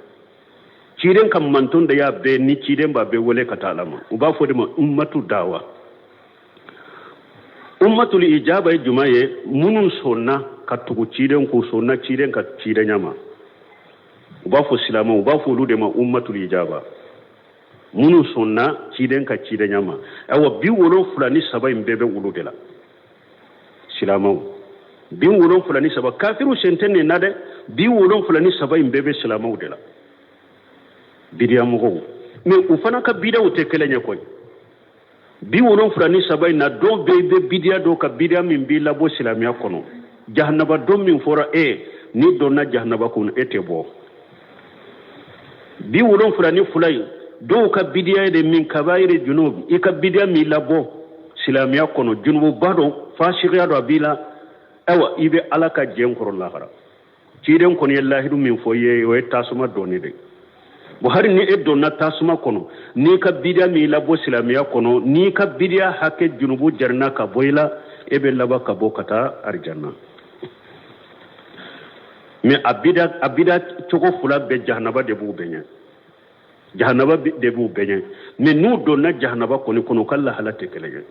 Ciden ka manton de y'a bɛɛ ni ciden b'a bɛɛ wele ka taa Ala ma. U b'a fɔ de ma ummatu dawa. Ummatul ijaba ye jumɛn ye? Minnu sɔnna ka tugu ciden k'u sɔnna ciden ka cidenya ma, u b'a fɔ silamɛw, u b'a fɔ olu de ma ummatul ijaba, minnu sɔnna ciden ka cidenya ma. Ayiwa, 73 in bɛɛ bɛ olu de la, silamɛw 73. Kafiriw sen tɛ nin na dɛ. 73 in bɛɛ bɛ silamɛw de la, bidiya mɔgɔw. Mais u fana ka bidiyaw tɛ kelen ye koyi. 73 in na, dɔw bɛɛ bɛ bidiya dɔw ka bidiya min b'i labɔ silamɛya kɔnɔ. Jahanaba don min fɔra e, n'i donna jahanaba kɔnɔ, e tɛ bɔ. 72 in, dɔw ka bidiya ye de min kabayiri junub, i ka bidiya min labɔ silamɛya kɔnɔ, junububa dɔn, fasikiya dɔ a b'i la. Ayiwa, i bɛ Ala ka jɛn kɔrɔ lahara. Ciden kɔni ye lahidu min fɔ i ye, o ye tasuma dɔɔni de. Bon, hali ni e donna tasuma kɔnɔ, n'i ka bidiya min labɔ silamɛya kɔnɔ, n'i ka bidiya hakɛ junubu jarina ka bɔ i la, e bɛ laban ka bɔ ka taa arijanna. Mais a bida, a bida cogo fila bɛɛ, jahanaba de b'u bɛɛ ɲɛ, jahanaba de b'u bɛɛ ɲɛ. Mais n'u donna jahanaba kɔni kɔnɔ, u ka lahala tɛ kelen ye.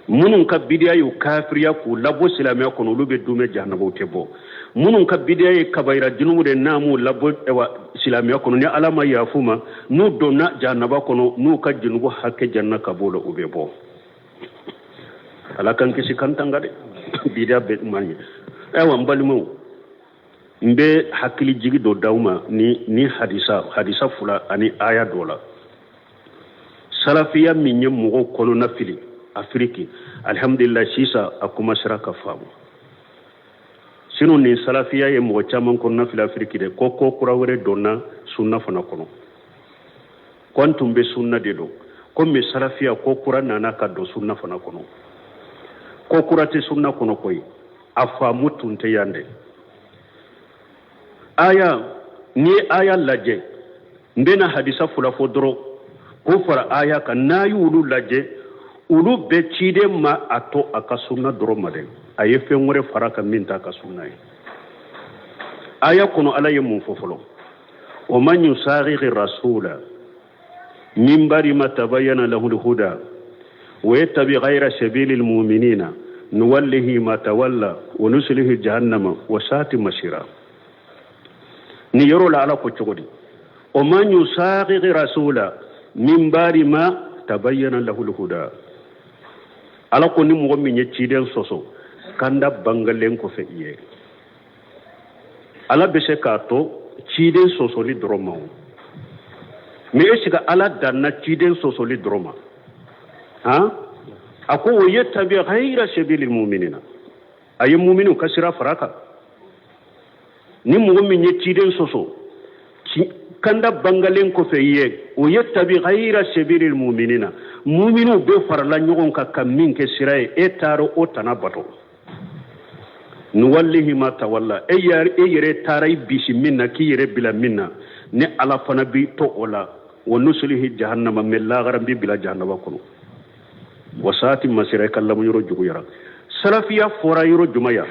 Minnu ka bidiya y'u kafiriya k'u labɔ silamɛya kɔnɔ, olu bɛ dumɛ jahanaba, u tɛ bɔ. Minnu ka bidiya ye kabayira junubu de, n'a m'u labɔ silamɛya kɔnɔ, ni Ala ma yafu ma, n'u donna jahanaba kɔnɔ, n'u ka junubu hakɛ janna ka b'o la, u bɛ bɔ. Ala k'an kisi k'an tanga dɛ, bidiya bɛ man ɲi. Ayiwa, n balimaw, n bɛ hakili jigi dɔ d'aw ma ni hadisa fila ani aya dɔ la. Salafiya min ye mɔgɔw kɔnɔna fili Afiriki, alihamudulila, sisan a komansera ka faamu. Sinon nin salafiya ye mɔgɔ caman kɔnɔna fili Afiriki dɛ, ko kura wɛrɛ donna sunna fana kɔnɔ, ko an tun bɛ sunna de don, komi salafiya ko kura nana ka don sunna fana kɔnɔ. Ko kura tɛ sunna kɔnɔ koyi, a faamu tun tɛ yan dɛ. Aya, n'i ye aya lajɛ, n bɛna hadisa fila fɔ dɔrɔn k'o fara aya kan. N'a y'olu lajɛ, olu bɛɛ ciden ma a to a ka sunna dɔrɔn ma dɛ, a ye fɛn wɛrɛ fara kan min t'a ka sunna ye. Aya kɔnɔ, Ala ye mun fɔ fɔlɔ? Wa man yusaqiqi rasula min ba'di ma tabayyana lahu al-huda wa yattabi ghayra sabili al-mu'minina nuwallihi ma tawalla wa nuslihi jahannama wa sa'at masira. Ni yɔrɔ la, Ala ko cogo di? Wa man yusaqiqi rasula min ba'di ma tabayyana lahu al-huda. Ala ko ni mɔgɔ min ye ciden sɔsɔ kanda bangalen kɔfɛ i ye, Ala bɛ se k'a to ciden sɔsɔli dɔrɔn ma o. Mais est ce que Ala danna ciden sɔsɔli dɔrɔn ma? Han, a ko wa yattabi ghayra sabili muminina, a ye muminiw ka sira fara kan. Ni mɔgɔ min ye ciden sɔsɔ, Kanda bangalen kɔfɛ i ye, o ye tabi ghayra sabilil muminina, muminiw bɛɛ farala ɲɔgɔn kan ka min kɛ sira ye, e taara o tana bato. Nuwallihi ma tawalla, e yɛrɛ taara i bisi min na, k'i yɛrɛ bila min na, ne Ala fana b'i to o la. Wa nuslihi jahannama, mɛ lagara n b'i bila jahannama kɔnɔ. Wa saati masira, i ka lamɔyɔrɔ juguyara. Salafiya fɔra yɔrɔ jumɛn ya?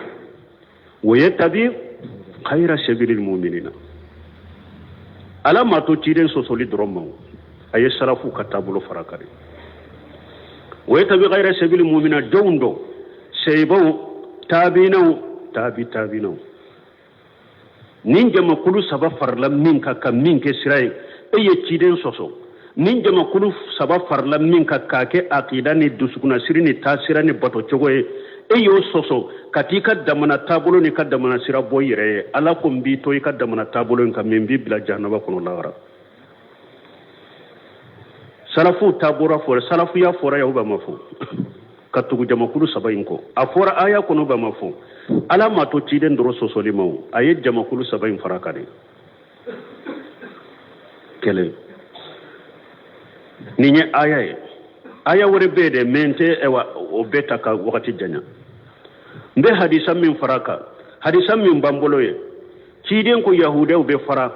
O ye tabi khayra sabilil muminina. Ala ma to ciden sɔsɔli dɔrɔn ma, a ye salafu ka taabolo fara kan. O ye tabi khayra sabilil muminina jɔnw dɔn? Seyibaw, taabinaw, taabi taabinaw. Nin jamakulu saba farala min kan ka min kɛ sira ye, e ye ciden sɔsɔ. Nin jamakulu saba farala min kan k'a kɛ akida ni dusukunnasiri ni taasira ni bato cogo ye, e y'o sɔsɔ ka t'i ka damana taabolo n'i ka damana sira bɔ i yɛrɛ ye. Ala ko n b'i to i ka damana taabolo in kan, min b'i bila jahanaba kɔnɔ lahara. Salafuw taabolo fɔra, salafuya fɔra yan, o ma fɔ ka tugu jamakulu saba in kɔ. A fɔra aya kɔnɔ, ba ma fɔ. Ala ma to ciden dɔrɔn sɔsɔli ma, o a ye jamakulu saba in fara kan de. Kelen, nin ye aya ye. Aya wɛrɛ bɛ yen dɛ, mɛ n tɛ ɛwa o bɛɛ ta ka wagati janya. N bɛ hadisa min fara kan, hadisa min b'an bolo ye, ciden ko yahudaw bɛ fara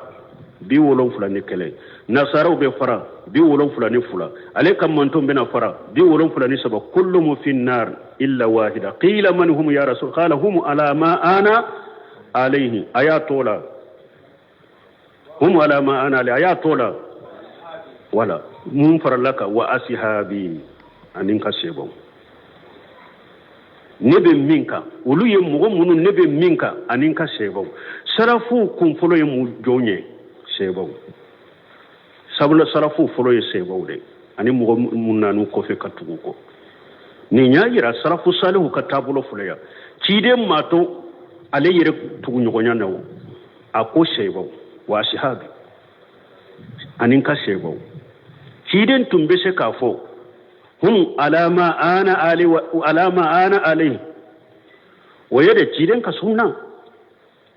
71, nasaraw bɛ fara 72, ale ka manton bɛna fara 73. Kulluhum fi nar illa wahida. Qila man hum ya rasul? Qala hum ala ma ana alayhi. A y'a to la, hum ala ma ana alayhi, a y'a to la. Wala mun farala kan? Wa asihabi, ani n ka sebaw, ne bɛ min kan, olu ye mɔgɔ minnu ne bɛ min kan ani n ka sebaw. Sarafuw kun fɔlɔ ye mun jɔn ye? Sebaw. Sabula sarafuw fɔlɔ ye sebaw de ani mɔgɔ mun nan'u kɔfɛ ka tugu kɔ. Nin y'a yira sarafu salihu ka taabolo fɔlɔ ya. Ciden ma to ale yɛrɛ tuguɲɔgɔnya na, o a ko sebaw, wa asihabi, ani n ka sebaw. Ciden tun bɛ se k'a fɔ hum ala ma ana ali wa ala ma ana alayhi, o ye de ciden ka sunna,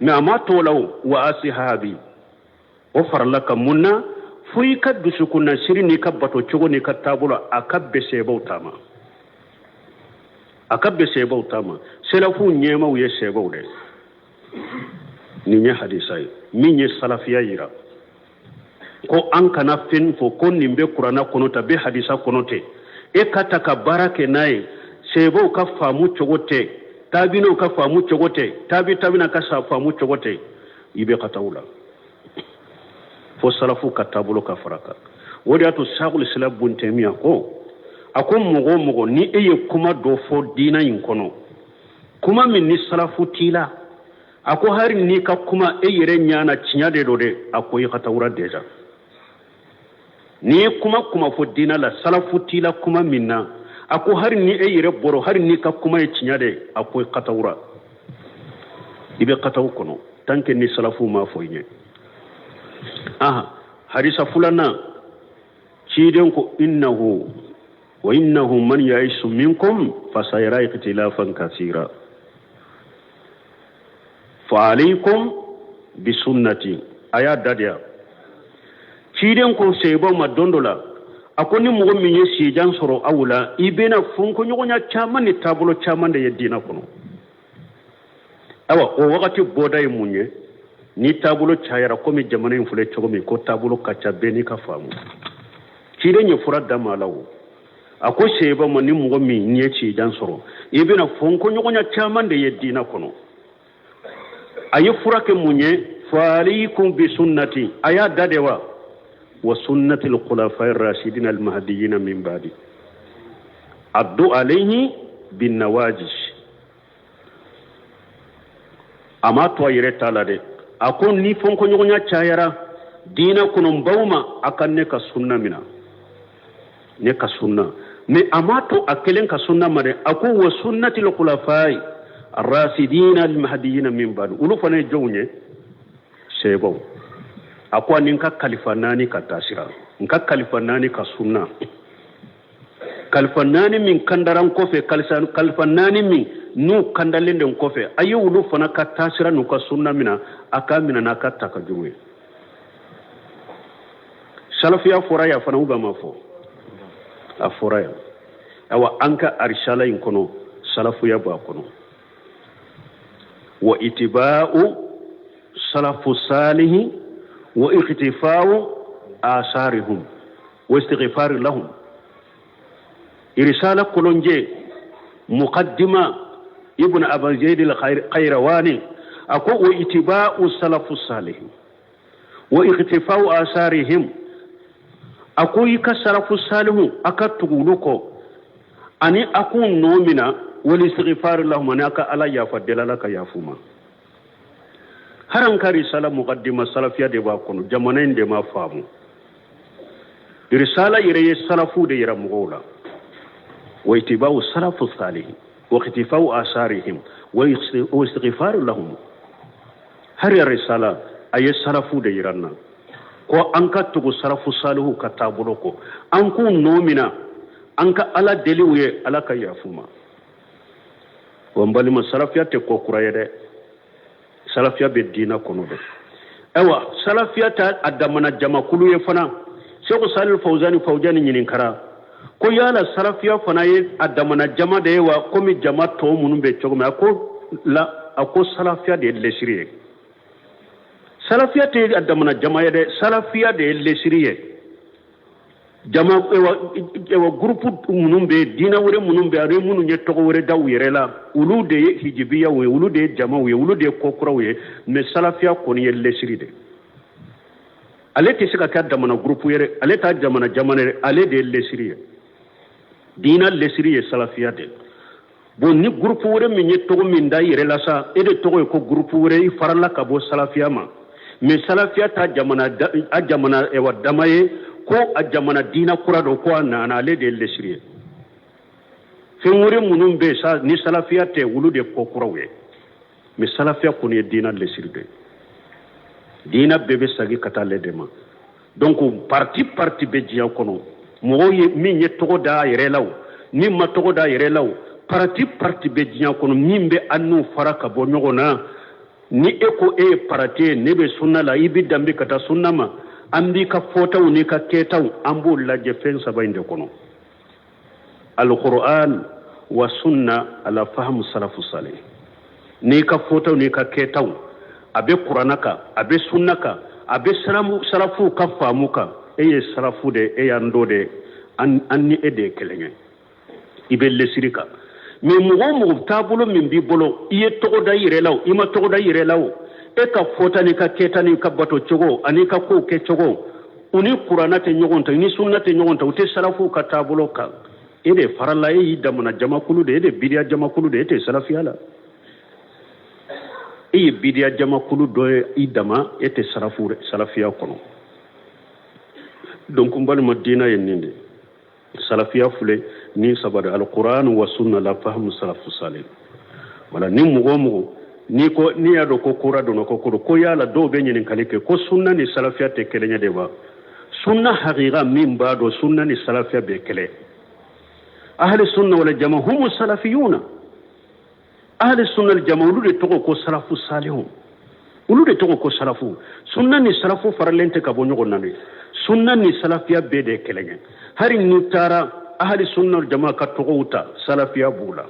mɛ a ma to la o, wa asihabi, o farala ka mun na? Fo i ka dusukunnasiri n'i ka bato cogo n'i ka taabolo, a ka bɛn sebaw ta ma, a ka bɛn sebaw ta ma. Selafuw ɲɛmaw ye sebaw de. Nin ye hadisa ye min ye salafiya yira ko an kana fɛn fɔ ko nin bɛ kuranna kɔnɔ ta bɛ hadisa kɔnɔ tɛ, e ka ta ka baara kɛ n'a ye. Sebaw ka faamu cogo tɛ, taabinaw ka faamu cogo tɛ, taabi taabina ka faamu cogo tɛ, i bɛ ka taa o la fo salafu ka taabolo ka fara kan. O de y'a to Shaykhul Islam Bun Taymiya ko, a ko mɔgɔ o mɔgɔ ni e ye kuma dɔ fɔ diina in kɔnɔ, kuma min ni salafu t'i la, a ko hari n'i ka kuma e yɛrɛ ɲɛ na tiɲɛ de don dɛ, a ko i ka tawura déjà. N'i ye kuma kuma fɔ diina la, salafu t'i la kuma min na, a ko hari ni e yɛrɛ bɔrɔ, hari n'i ka kuma ye tiɲɛ de, a ko i ka tawura, i bɛ kataw kɔnɔ tant que ni salafu m'a fɔ i ɲɛ. Aha, hadisa filanan, ciden ko innahu wa innahu man yaisu minkum fasayara ikhtilafan kasira fa alaykum bi sunnati. A y'a dadiya. Ciden ko seyibaw ma don dɔ la, a ko ni mɔgɔ min ye sijan sɔrɔ aw la, i bɛna fɔnkɔɲɔgɔnya caman ni taabolo caman de ye diinɛ kɔnɔ. Ayiwa, o wagati bɔda ye mun ye? Ni taabolo cayara, komi jamana in filɛ cogo min, ko taabolo ka ca, bɛɛ n'i ka faamu. Ciden ye fura d'a ma la o. A ko seyiba ma, ni mɔgɔ min ye sijan sɔrɔ, i bɛna fɔnkɔɲɔgɔnya caman de ye diinɛ kɔnɔ. A ye fura kɛ mun ye? Fa alaykum bi sunnati, a y'a da de wa, wa sunnati al-khulafa'i ar-rashidin al-mahdiyyin min ba'di, addu alayhi bin nawajis. A m'a to a yɛrɛ ta la dɛ. A ko ni fɔnkɔɲɔgɔnya cayara diinɛ kɔnɔ, n baw ma, a ka ne ka sunna mina, ne ka sunna. Mais a m'a to a kelen ka sunna ma dɛ. A ko wa sunnati al-khulafai ar-rasidina al-mahdiyina min ba'd. Olu fana ye jɔnw ye? Sebaw. A ko ani n ka kalifa naani ka taasira, n ka kalifa naani ka sunna, kalifa naani min kandara n kɔfɛ, kalifa naani min n'u kandalen de n kɔfɛ, a ye olu fana ka taasira n'u ka sunna mina, a k'a mina n'a ka taka juru ye. Salafiya fɔra yan fana ou bien a ma fɔ? A fɔra yan. Awa, an ka arisala in kɔnɔ, salafuya b'a kɔnɔ. Wa itiba'u salafu salihi wa ikhtifa'u asarihum wa istighfar lahum. Irisala kolonje muqaddima, Ibn Abi Zaid al-Qayrawani a ko: wa itiba'u salafu salihi wa ikhtifa'u asarihim. A ko i ka salafu salihu, a ka tugu olu kɔ ani a k'u nɔ mina, wal istighfar lahum, ani a ka Ala yafa deli, Ala ka yafu ma. Haran ka risala muqaddima, salafiya de b'a kɔnɔ. Jamana in de ma faamu. Risala yɛrɛ ye salafu de yira mɔgɔw la: wa itiba'u salafu salihi wa ikhtifa'u asarihim wa istighfar lahum. Har ya risala a ye salafu de yira na ko an ka tugu salafu salihu ka taabolo kɔ, an k'u nɔ mina, an ka Ala deli u ye, Ala ka yafu ma. Wa n balima, salafiya tɛ ko kura ye dɛ. Salafiya bɛ diinɛ kɔnɔ dɛ. Ayiwa, salafiya ta a damana jamakulu ye fana. Seko Salil Fawzani Fawzani ɲininkara ko yala salafiya fana ye a damana jama de ye wa, komi jama tɔ minnu bɛ cogo min? A ko la, a ko salafiya de ye lesiri ye. Salafiya tɛ a damana jama ye dɛ, salafiya de ye lesiri ye. Jama, ewa, groupe minnu bɛ diinɛ wɛrɛ minnu bɛ ani minnu ye tɔgɔ wɛrɛ da u yɛrɛ la, olu de ye hijibiyaw ye, olu de ye jamaw ye, olu de ye kokuraw ye. Mais salafiya kɔni ye lesiri de. Ale tɛ se ka kɛ jamana groupe ye dɛ, ale t'a jamana jamana ye, ale de ye lesiri ye. Diinɛ lesiri ye salafiya de. Bon, ni groupe wɛrɛ min ye tɔgɔ min da i yɛrɛ la sa, e de tɔgɔ ye ko groupe wɛrɛ, i farala ka bɔ salafiya ma. Mais salafiya ta jamana a jamana, ewa, dama ye ko a jamana diinɛ kura dɔ ko a nana, ale de ye lesiri ye. Fɛn wɛrɛ minnu bɛ yen sa ni salafiya tɛ, olu de ye ko kuraw ye. Mais salafiya kɔni ye diinɛ lesiri de ye. Diinɛ bɛɛ bɛ segin ka taa ale de ma. Donc parti parti bɛ diɲɛ kɔnɔ, mɔgɔw ye min ye tɔgɔ da a yɛrɛ la o, min ma tɔgɔ da a yɛrɛ la o, parti parti bɛ diɲɛ kɔnɔ min bɛ an n'u fara ka bɔ ɲɔgɔn na. Ni e ko e ye parti ye, ne bɛ sunna la, i bɛ danbe ka taa sunna ma, an b'i ka fɔtaw n'i ka kɛtaw, an b'o lajɛ fɛn saba in de kɔnɔ: alquran wa sunna ala fahamu salafu salih. N'i ka fɔtaw n'i ka kɛtaw a bɛ kuranna kan, a bɛ sunna kan, a bɛ salafuw ka faamu kan, e ye salafu de, e y'an dɔ de, an ni e de ye kelen ye, i bɛ lesiri kan. Mais mɔgɔ o mɔgɔ, taabolo min b'i bolo, i ye tɔgɔ da i yɛrɛ la o, i ma tɔgɔ da i yɛrɛ la o, e ka fɔta n'i ka kɛta n'i ka bato cogo ani ka kow kɛ cogo, u ni kuranna tɛ ɲɔgɔn ta, ni sunna tɛ ɲɔgɔn ta, u tɛ salafuw ka taabolo kan, e de farala, e y'i damana jamakulu de, e de bidiya jamakulu de, e tɛ salafiya la. E ye bidiya jamakulu dɔ ye i dama, e tɛ salafu salafiya kɔnɔ. Donc n balima, diina ye nin de. Salafiya filɛ nin saba de: alquran wa sunna la fahamu salafu salih. Wala ni mɔgɔ o mɔgɔ n'i ko n'i y'a dɔn ko kura donna ko ko ko yala, dɔw bɛ ɲininkali kɛ ko sunna ni salafiya tɛ kelen ye de wa? Sunna hakika min b'a dɔn, sunna ni salafiya bɛ kelen. Ahli sunna wal jama humu salafiyuna. Ahli sunna wal jama, olu de tɔgɔ ko salafu salihu, olu de tɔgɔ ko salafu. Sunna ni salafu faralen tɛ ka bɔ ɲɔgɔn na dɛ. Sunna ni salafiya bɛɛ de ye kelen ye. Hali n'u taara ahli sunna wal jama ka tɔgɔw ta, salafiya b'u la.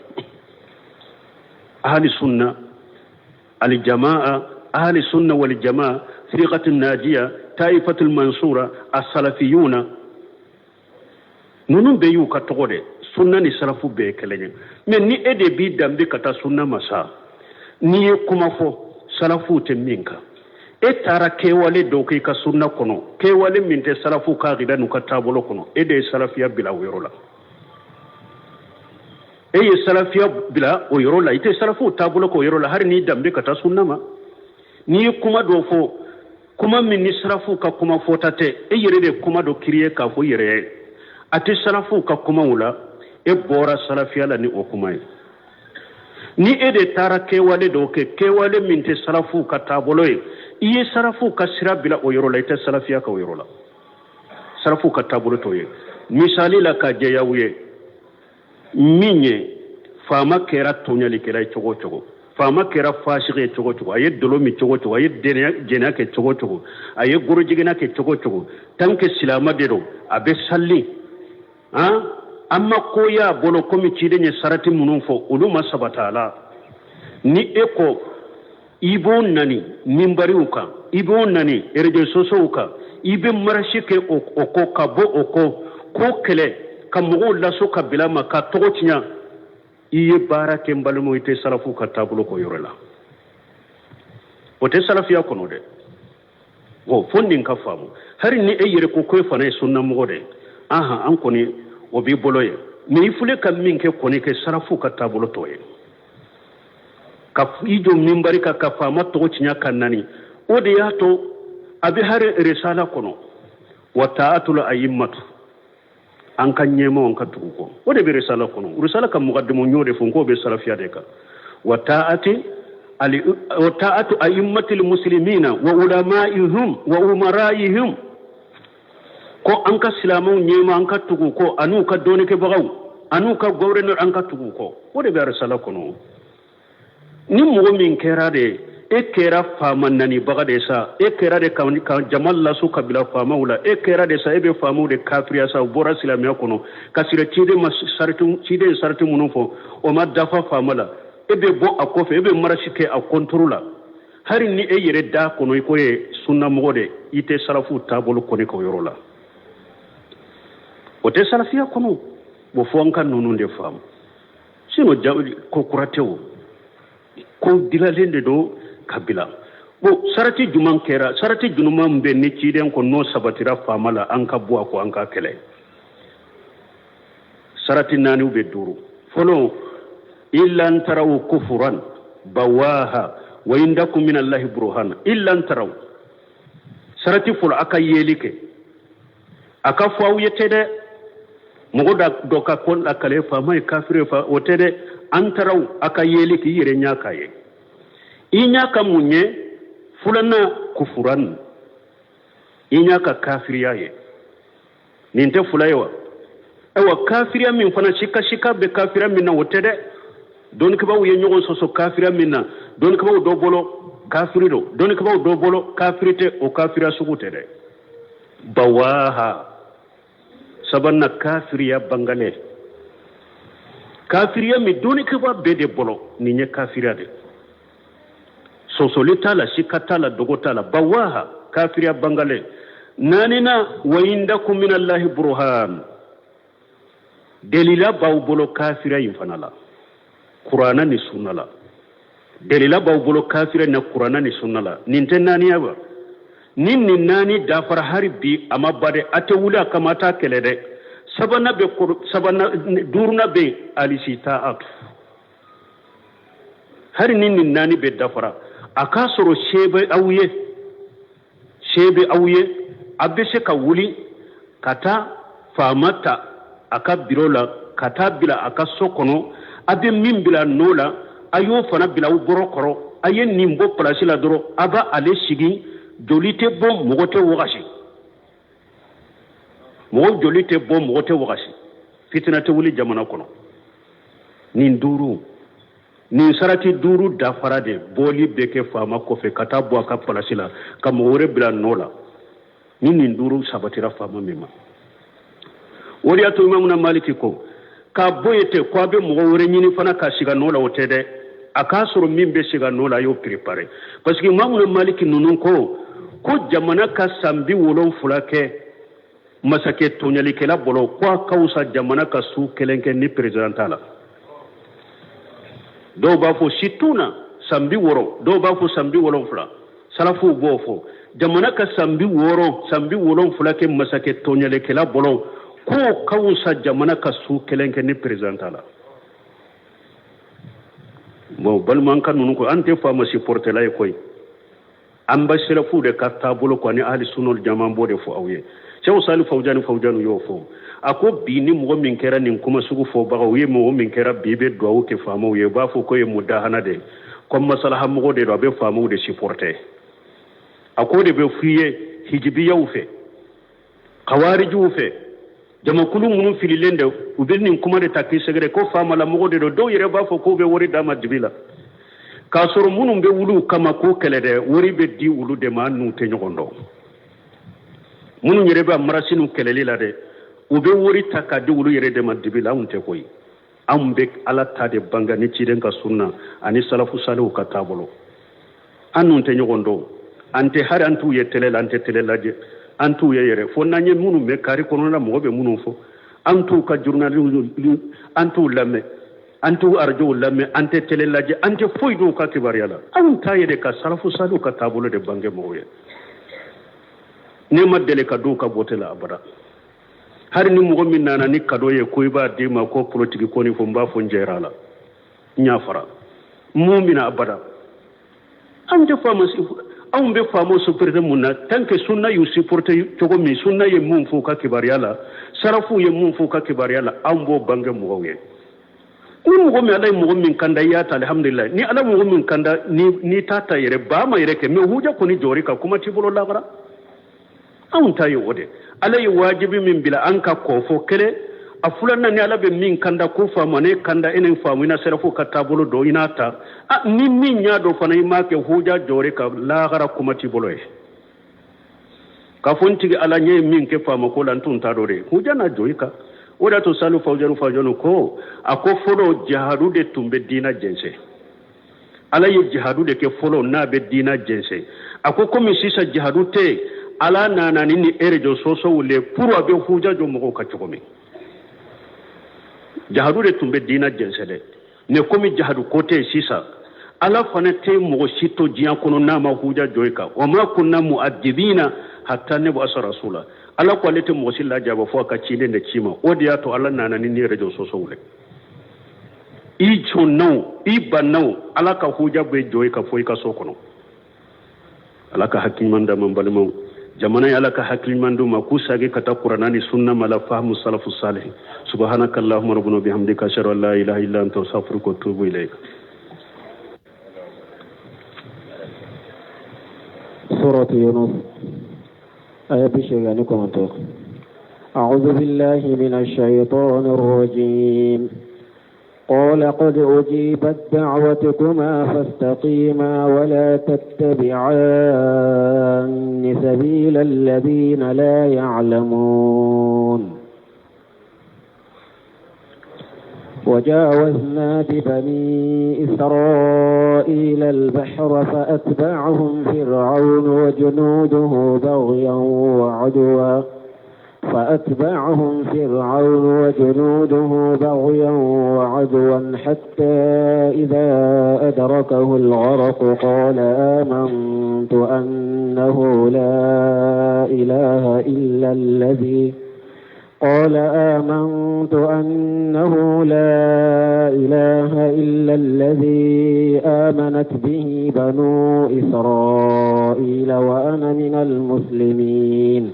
Ahli sunna al jamaa, ahli sunna wal jamaa, firqatu najiya, taifatul mansura, as-salafiyuna, ninnu bɛɛ y'u ka tɔgɔ de. Sunna ni salafu bɛɛ ye kelen ye. Mais ni e de b'i danbe ka taa sunna ma sa, n'i ye kuma fɔ salafuw tɛ min kan, e taara kɛwale dɔw k'i ka sunna kɔnɔ, kɛwale min tɛ salafu ka akida n'u ka taabolo kɔnɔ, e de ye salafiya bila o yɔrɔ la. E ye salafiya bila o yɔrɔ la, i tɛ salafuw taabolo k'o yɔrɔ la, hali n'i danbe ka taa sunna ma. N'i ye kuma dɔ fɔ, kuma min ni salafuw ka kuma fɔta tɛ, e yɛrɛ de kuma dɔ créer k'a fɔ i yɛrɛ ye, a tɛ salafuw ka kumaw la, e bɔra salafiya la ni o kuma ye. Ni e de taara kɛwale dɔw kɛ, kɛwale min tɛ salafuw ka taabolo ye, i ye salafuw ka sira bila o yɔrɔ la, i tɛ salafiya ka o yɔrɔ la. Salafuw ka taabolo t'o ye. Misali la, ka jɛya u ye min ye, faama kɛra tɔɲɔlikɛla ye cogo o cogo. Faama kɛra fasigi ye cogo cogo, a ye dolo min cogo cogo, a ye jɛnɛya kɛ cogo cogo, a ye gorojigina kɛ cogo cogo, tant que silama de don, a bɛ sali han, an ma ko y'a bolo komi ciden ye sarati minnu fɔ, olu ma sabata a la. Ni e ko i b'o nani minbariw kan, i b'o nani réseaux sociaux kan, i bɛ marche kɛ o kɔ, ka bɔ o kɔ k'o kɛlɛ, ka mɔgɔw laso ka bila ma, ka tɔgɔ tiɲɛ, i ye baara kɛ n balimaw, i tɛ salafu ka taabolo kɔ yɔrɔ la. O tɛ salafiya kɔnɔ dɛ. Bon, fo nin ka faamu. Hari ni e yɛrɛ ko ko e fana ye sunnamɔgɔ de ye, ahan, an kɔni o b'i bolo ye, mais i filɛ ka min kɛ kɔni kɛ salafu ka taabolo t'o ye. Ka i jɔ minbari kan ka faama tɔgɔ tiɲɛ ka nani, o de y'a to a bɛ hari risala kɔnɔ, wa ta'atul a'immatu, an ka ɲɛmaaw an ka tugu kɔ, o de bɛ risala kɔnɔ. Risala ka mukadimu y'o de fɔ k'o bɛ salafiya de kan, wa ta'ati ali wa ta'atu a'immatil muslimina wa ulama'ihim wa umara'ihim, ko an ka silamɛw ɲɛmaa an ka tugu kɔ, an'u ka dɔnnikɛbagaw an'u ka gouverneur an ka tugu kɔ, o de bɛ risala kɔnɔ. Ni mɔgɔ min kɛra de, e kɛra faama nanibaga de sa, e kɛra de ka jama laso ka bila faamaw la, e kɛra de sa, e bɛ faamaw de kafiriya sa, u bɔra silamɛya kɔnɔ ka sira ciden ma sarati, ciden ye sarati minnu fɔ o ma dafa faama la, e bɛ bɔ a kɔfɛ, e bɛ marche kɛ a contre la. Hali ni e yɛrɛ da kɔnɔ i ko ye sunnamɔgɔ de, i tɛ salafu taabolo kɔni k'o yɔrɔ la, o tɛ salafiya kɔnɔ. Bon, fo an ka ninnu de faamu, sinon ko kura tɛ, o ko dilalen de don ka bila. Bon, sarati jumɛn kɛra, sarati jumɛn bɛ ni ciden ko n'o sabatira faama la, an ka bɔ a kɔ, an ka kɛlɛ? Sarati naani bɛ duuru. Fɔlɔ, illa an taraw kufuran bawaha wa indakum min allahi burhana. Illa an taraw, sarati fɔlɔ, a ka yeli kɛ, a ka fɔ aw ye tɛ dɛ, mɔgɔ dɔ ka ko lakale faama ye kafiri fa, o tɛ dɛ. An taraw, a ka yeli k'i yɛrɛ ɲɛ k'a ye, i ɲɛ ka mun ye? Filanan, kufuran, i ɲɛ ka kafiriya ye. Nin tɛ fila ye wa? Ayiwa, kafiriya min fana sika sika bɛ kafiriya min na, o tɛ dɛ. Dɔnnikɛbaaw ye ɲɔgɔn sɔsɔ kafiriya min na, dɔnnikɛbaaw dɔ bolo kafiri don, dɔnnikɛbaaw dɔ bolo kafiri tɛ, o kafiriya sugu tɛ dɛ. Bawaha, sabanan, kafiriya bangalen, kafiriya min dɔnnikɛbaa bɛɛ de bolo nin ye kafiriya de, sɔsɔli t'a la, sika t'a la, dogo t'a la, bawaha, kafiriya bangalen. Naaninan, wa indakum min allahi burhan, delila b'aw bolo kafiriya in fana la kurana ni sunna la, delila b'aw bolo kafiriya na kurana ni sunna la. Nin tɛ naaniya wa? Ni nin naani dafara, hari bi a ma ba dɛ, a tɛ wuli a kama, a t'a kɛlɛ dɛ. Sabanan bɛ, sabanan duurunan bɛ yen, alisitaatu. Hari ni nin naani bɛ dafara, a k'a sɔrɔ se bɛ aw ye, se bɛ aw ye, a bɛ se ka wuli ka taa faama ta a ka biro la, ka taa bila a ka so kɔnɔ, a bɛ min bila nɔ la, a y'o fana bila aw bɔrɔ kɔrɔ, a ye nin bɔ place la dɔrɔn, a b'a ale sigi, joli tɛ bɔ, mɔgɔ tɛ wagasi, mɔgɔ joli tɛ bɔ, mɔgɔ tɛ wagasi, fitina tɛ wuli jamana kɔnɔ. Nin duuru, nin sarati duuru dafara de, bɔli bɛ kɛ faama kɔfɛ ka taa bɔ a ka place la ka mɔgɔ wɛrɛ bila nɔ la, ni nin duuru sabatira faama min ma. O de y'a to imamuna Maliki ko k'a bɔ yen tɛ ko a bɛ mɔgɔ wɛrɛ ɲini fana ka sigi a nɔ la, o tɛ dɛ. A k'a sɔrɔ min bɛ sigi a nɔ la, a y'o préparer, parce que imamuna Maliki ninnu ko ko jamana ka san 70 kɛ masakɛ tɔɲɔlikɛla bolo, ko a ka fisa jamana ka su kelen kɛ ni président t'a la. Dɔw b'a fɔ situna san 60, dɔw b'a fɔ san 70, salafuw b'o fɔ. Jamana ka san 60, san 70 kɛ masakɛ tɔɲɔlikɛla bolo, k'o ka fisa jamana ka su kelen kɛ ni président t'a la. Bon, balima, an ka ninnu ko an tɛ faama supportela ye koyi, an bɛ salafuw de ka taabolo kɔ ani ahli sunna jama b'o de fɔ aw ye. Sɛw Sali Fawujani Fawujani y'o fɔ, a ko bi ni mɔgɔ min kɛra nin kuma sugu fɔbagaw ye, mɔgɔ min kɛra bi bɛ duwawu kɛ faamaw ye, u b'a fɔ ko ye mudahana de ye, ko masalaha mɔgɔ de don, a bɛ faamaw de supporter. A k'o de bɛ f'i ye hijibiyaw fɛ, kawarijiw fɛ, jamakulu minnu fililen de, u bɛ nin kuma de ta k'i sɛgɛrɛ ko faamalamɔgɔ de don. Dɔw yɛrɛ b'a fɔ k'u bɛ wari d'a ma dibi la. K'a K'a sɔrɔ minnu bɛ wuli u kama k'u kɛlɛ dɛ, wari bɛ di olu de ma, an n'u tɛ ɲɔgɔn dɔn. Minnu yɛrɛ bɛ marasiniw kɛlɛli la dɛ, u bɛ wari ta k'a di olu yɛrɛ de ma dibi la. Anw tɛ koyi, anw bɛ Ala ta de bange ni ciden ka sunna ani salafu saliw ka taabolo. An n'u tɛ ɲɔgɔn dɔn, an tɛ hari, an t'u ye tele la, an tɛ tele lajɛ, an t'u ye yɛrɛ fo n'an ye minnu mɛn kari kɔnɔna la, mɔgɔ bɛ minnu fɔ. An t'u ka journaliw, an t'u lamɛn, an t'u arajow lamɛn, an tɛ tele lajɛ, an tɛ foyi dɔn u ka kibaruya la. Anw ta ye de ka salafu saliw ka taabolo de bange mɔgɔw ye. Ne ma deli ka don u ka bote la abada. Hari ni mɔgɔ min nana ni kado ye ko i b'a d'i ma ko politiki ko ni fo, n b'a fɔ n jɛra a la, n y'a fara mun mina abada. Anw tɛ faama, anw bɛ faamaw supporter mun na? Tant que sunna y'u supporter cogo min, sunna ye mun fɔ u ka kibaruya la, sarafuw ye mun fɔ u ka kibaruya la, anw b'o bange mɔgɔw ye. Ni mɔgɔ min, Ala ye mɔgɔ min kanda, i y'a ta, alihamudulila. Ni Ala mɔgɔ min kanda, n'i t'a ta yɛrɛ, ba ma yɛrɛ kɛ mais huja kɔni jɔri ka kuma t'i bolo lagara. Anw ta ye o de. Ala ye wajibi min bila an ka k'o fɔ kelen, a filanan, ni Ala bɛ min kanda ko faamu, ne kanda e ne faamu, i na sɛrɛfo ka taabolo dɔn, i n'a ta. Ni min y'a dɔn fana, i m'a kɛ, huja jɔri ka lagara kuma t'i bolo ye k'a fɔ n tigi Ala ɲɛ ye min kɛ faama ko la, n tun t'a dɔn de. Huja na jɔ i kan. O de y'a to Salu Fawujani Fawujani ko, a ko fɔlɔ jihadu de tun bɛ diina jɛnsɛn. Ala ye jihadu de kɛ fɔlɔ n'a bɛ diina jɛnsɛn. A ko komi sisan jihadu tɛ yen, Ala nana ni ni réseaux sociaux le pour a bɛ huja jɔ mɔgɔw kan cogo min. Jihadu de tun bɛ diina jɛnsɛn dɛ, mais komi jihadu ko tɛ yen sisan, Ala fana tɛ mɔgɔ si to diɲɛ kɔnɔ n'a ma huja jɔ i kan. Wa ma kunna mu'adibina hatta nab'asa rasula. Ala ko ale tɛ mɔgɔ si lajaba fo a ka ciden de ci ma. O de y'a to Ala nana ni ni réseaux sociaux le. I sɔnna o, i banna o, Ala ka huja bɛ jɔ i kan fo i ka so kɔnɔ. Ala ka hakili ɲuman d'an ma. Balimaw, jamana ye, Ala ka hakili ɲuman d'u ma k'u sagi ka taa Kurana ni sunna ma la fahamu salafu salih. Subhanaka allahumma rabbana bihamdika, ashhadu an la ilaha illa anta, astaghfiruka wa atubu ilayk. سورة يونس آية 89. أعوذ بالله من الشيطان الرجيم. قال قد أجيبت دعوتكما فاستقيما ولا تتبعان سبيل الذين لا يعلمون. وجاوزنا ببني إسرائيل البحر فأتبعهم فرعون وجنوده بغيا وعدوا فأتبعهم فرعون وجنوده بغيا وعدوا حتى إذا أدركه الغرق قال آمنت أنه لا إله إلا الذي قال آمنت أنه لا إله إلا الذي آمنت به بنو إسرائيل وأنا من المسلمين.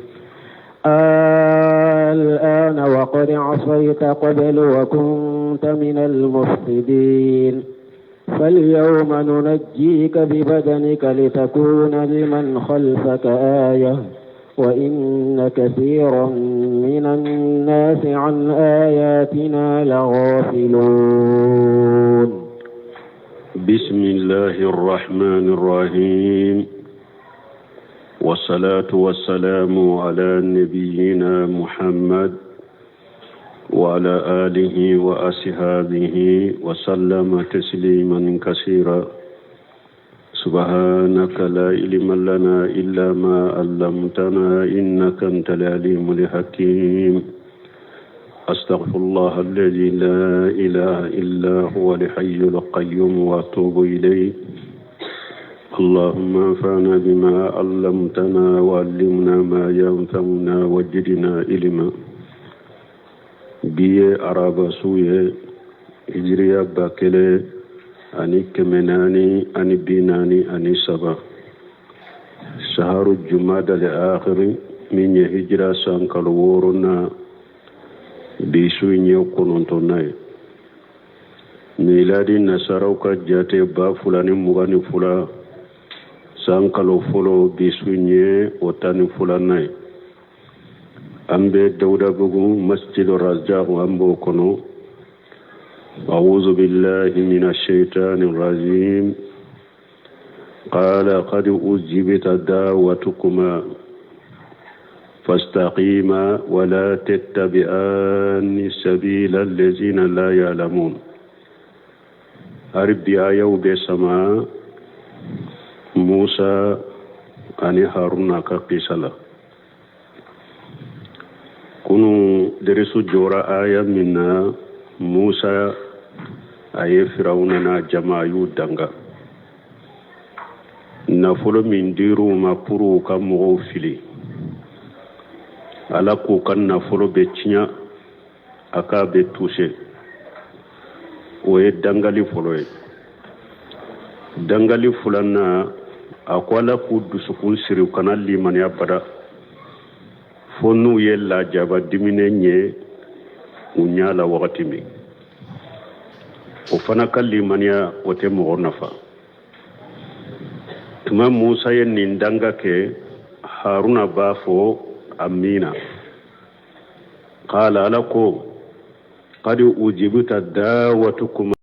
الآن وقد عصيت قبل وكنت من المفسدين. فاليوم ننجيك ببدنك لتكون لمن خلفك آية وإن كثيرا من الناس عن آياتنا لغافلون. بسم الله الرحمن الرحيم، والصلاة والسلام على نبينا محمد وعلى آله وأصحابه وسلم تسليما كثيرا. سبحانك لا علم لنا إلا ما علمتنا إنك أنت العليم الحكيم. أستغفر الله الذي لا إله إلا هو الحي القيوم وأتوب إليه. اللهم انفعنا بما علمتنا وعلمنا ما ينفعنا وزدنا علما. Bi ye araba su ye, hijiriya 1443, saharu jumada al akhiri, min ye hijira san kalo wɔɔrɔnan, bi su in ye kɔnɔntɔnnan ye. Miladi nasaraw ka jate, 2022 san kalo fɔlɔ, bi su in ye o 12nan ye. An bɛ Dawudabugu Masjid Razak, an b'o kɔnɔ. أعوذ بالله من الشيطان الرجيم. قال قد أجبت دعوتكما فاستقيما ولا تتبعان سبيل الذين لا يعلمون hari bi ayaw bɛ sama musa ani haruna ka kisa la kunu derisu jɔra aya min na musa a ye firawuna n'a jama a y'u danga nafolo min dir'u ma pour u ka mɔgɔw fili ala k'u ka nafolo bɛ tiɲɛ a k'a bɛ tuse o ye dangali fɔlɔ ye dangali filanan a ko ala k'u dusukun siri u kana limaniya bada fo n'u ye lajaba diminen ye u ɲɛ la wagati min o fana ka limaniya o tɛ mɔgɔ nafa tuma musa ye nin danga kɛ haruna b'a fɔ amina qala ala ko qad ujibta dawatukuma.